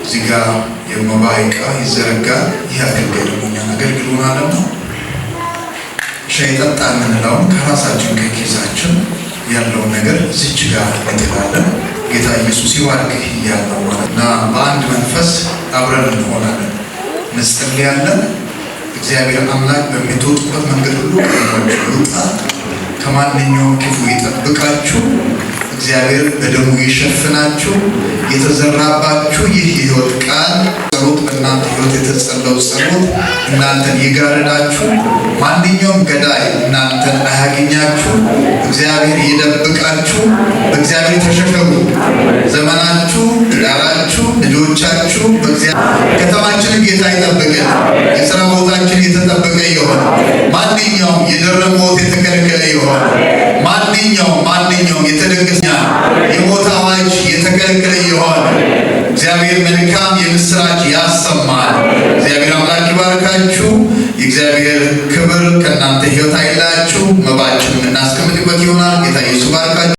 እዚህ ጋር የመባ ዕቃ ይዘረጋል። ይህ አገልጋይ ደግሞ እኛን አገልግሎናልና ሻይ ጠጣ የምንለውን ከራሳችን ከኪሳችን ያለውን ነገር እዚች ጋር እንጥላለን። ጌታ ኢየሱስ ይባርክህ እያልነው ማለት እና በአንድ መንፈስ አብረን እንሆናለን፣ እንጸልያለን። እግዚአብሔር አምላክ በምትወጡበት መንገድ ሁሉ ቀድሟችሁ ይውጣ፣ ከማንኛውም ክፉ ይጠብቃችሁ። እግዚአብሔር በደሙ ይሸፍናችሁ። የተዘራባችሁ ይህ የህይወት ቃል ጸሎት፣ በእናንተ ህይወት የተጸለው ጸሎት እናንተን ይጋርዳችሁ። ማንኛውም ገዳይ እናንተን አያገኛችሁ። እግዚአብሔር ይደብቃችሁ። በእግዚአብሔር ተሸሸጉ። ዘመናችሁ፣ ትዳራችሁ፣ ልጆቻችሁ በእግዚአብሔር፣ ከተማችንን ጌታ ይጠብቅን። የስራ ቦታችን የተጠበቀ ይሆን። ማንኛውም የደረ ሞት የተከለከለ ይሆን። ማንኛውም የተደገሰ የሞት አዋጅ የተከለከለ ይሆን። እግዚአብሔር መልካም የምስራች ያሰማል። እግዚአብሔር አምላክ ይባርካችሁ። የእግዚአብሔር ክብር ከእናንተ ህይወት አይለያችሁ። መባችን የምናስቀምጥበት ይሆናል። ጌታ ኢየሱስ ባርካችሁ።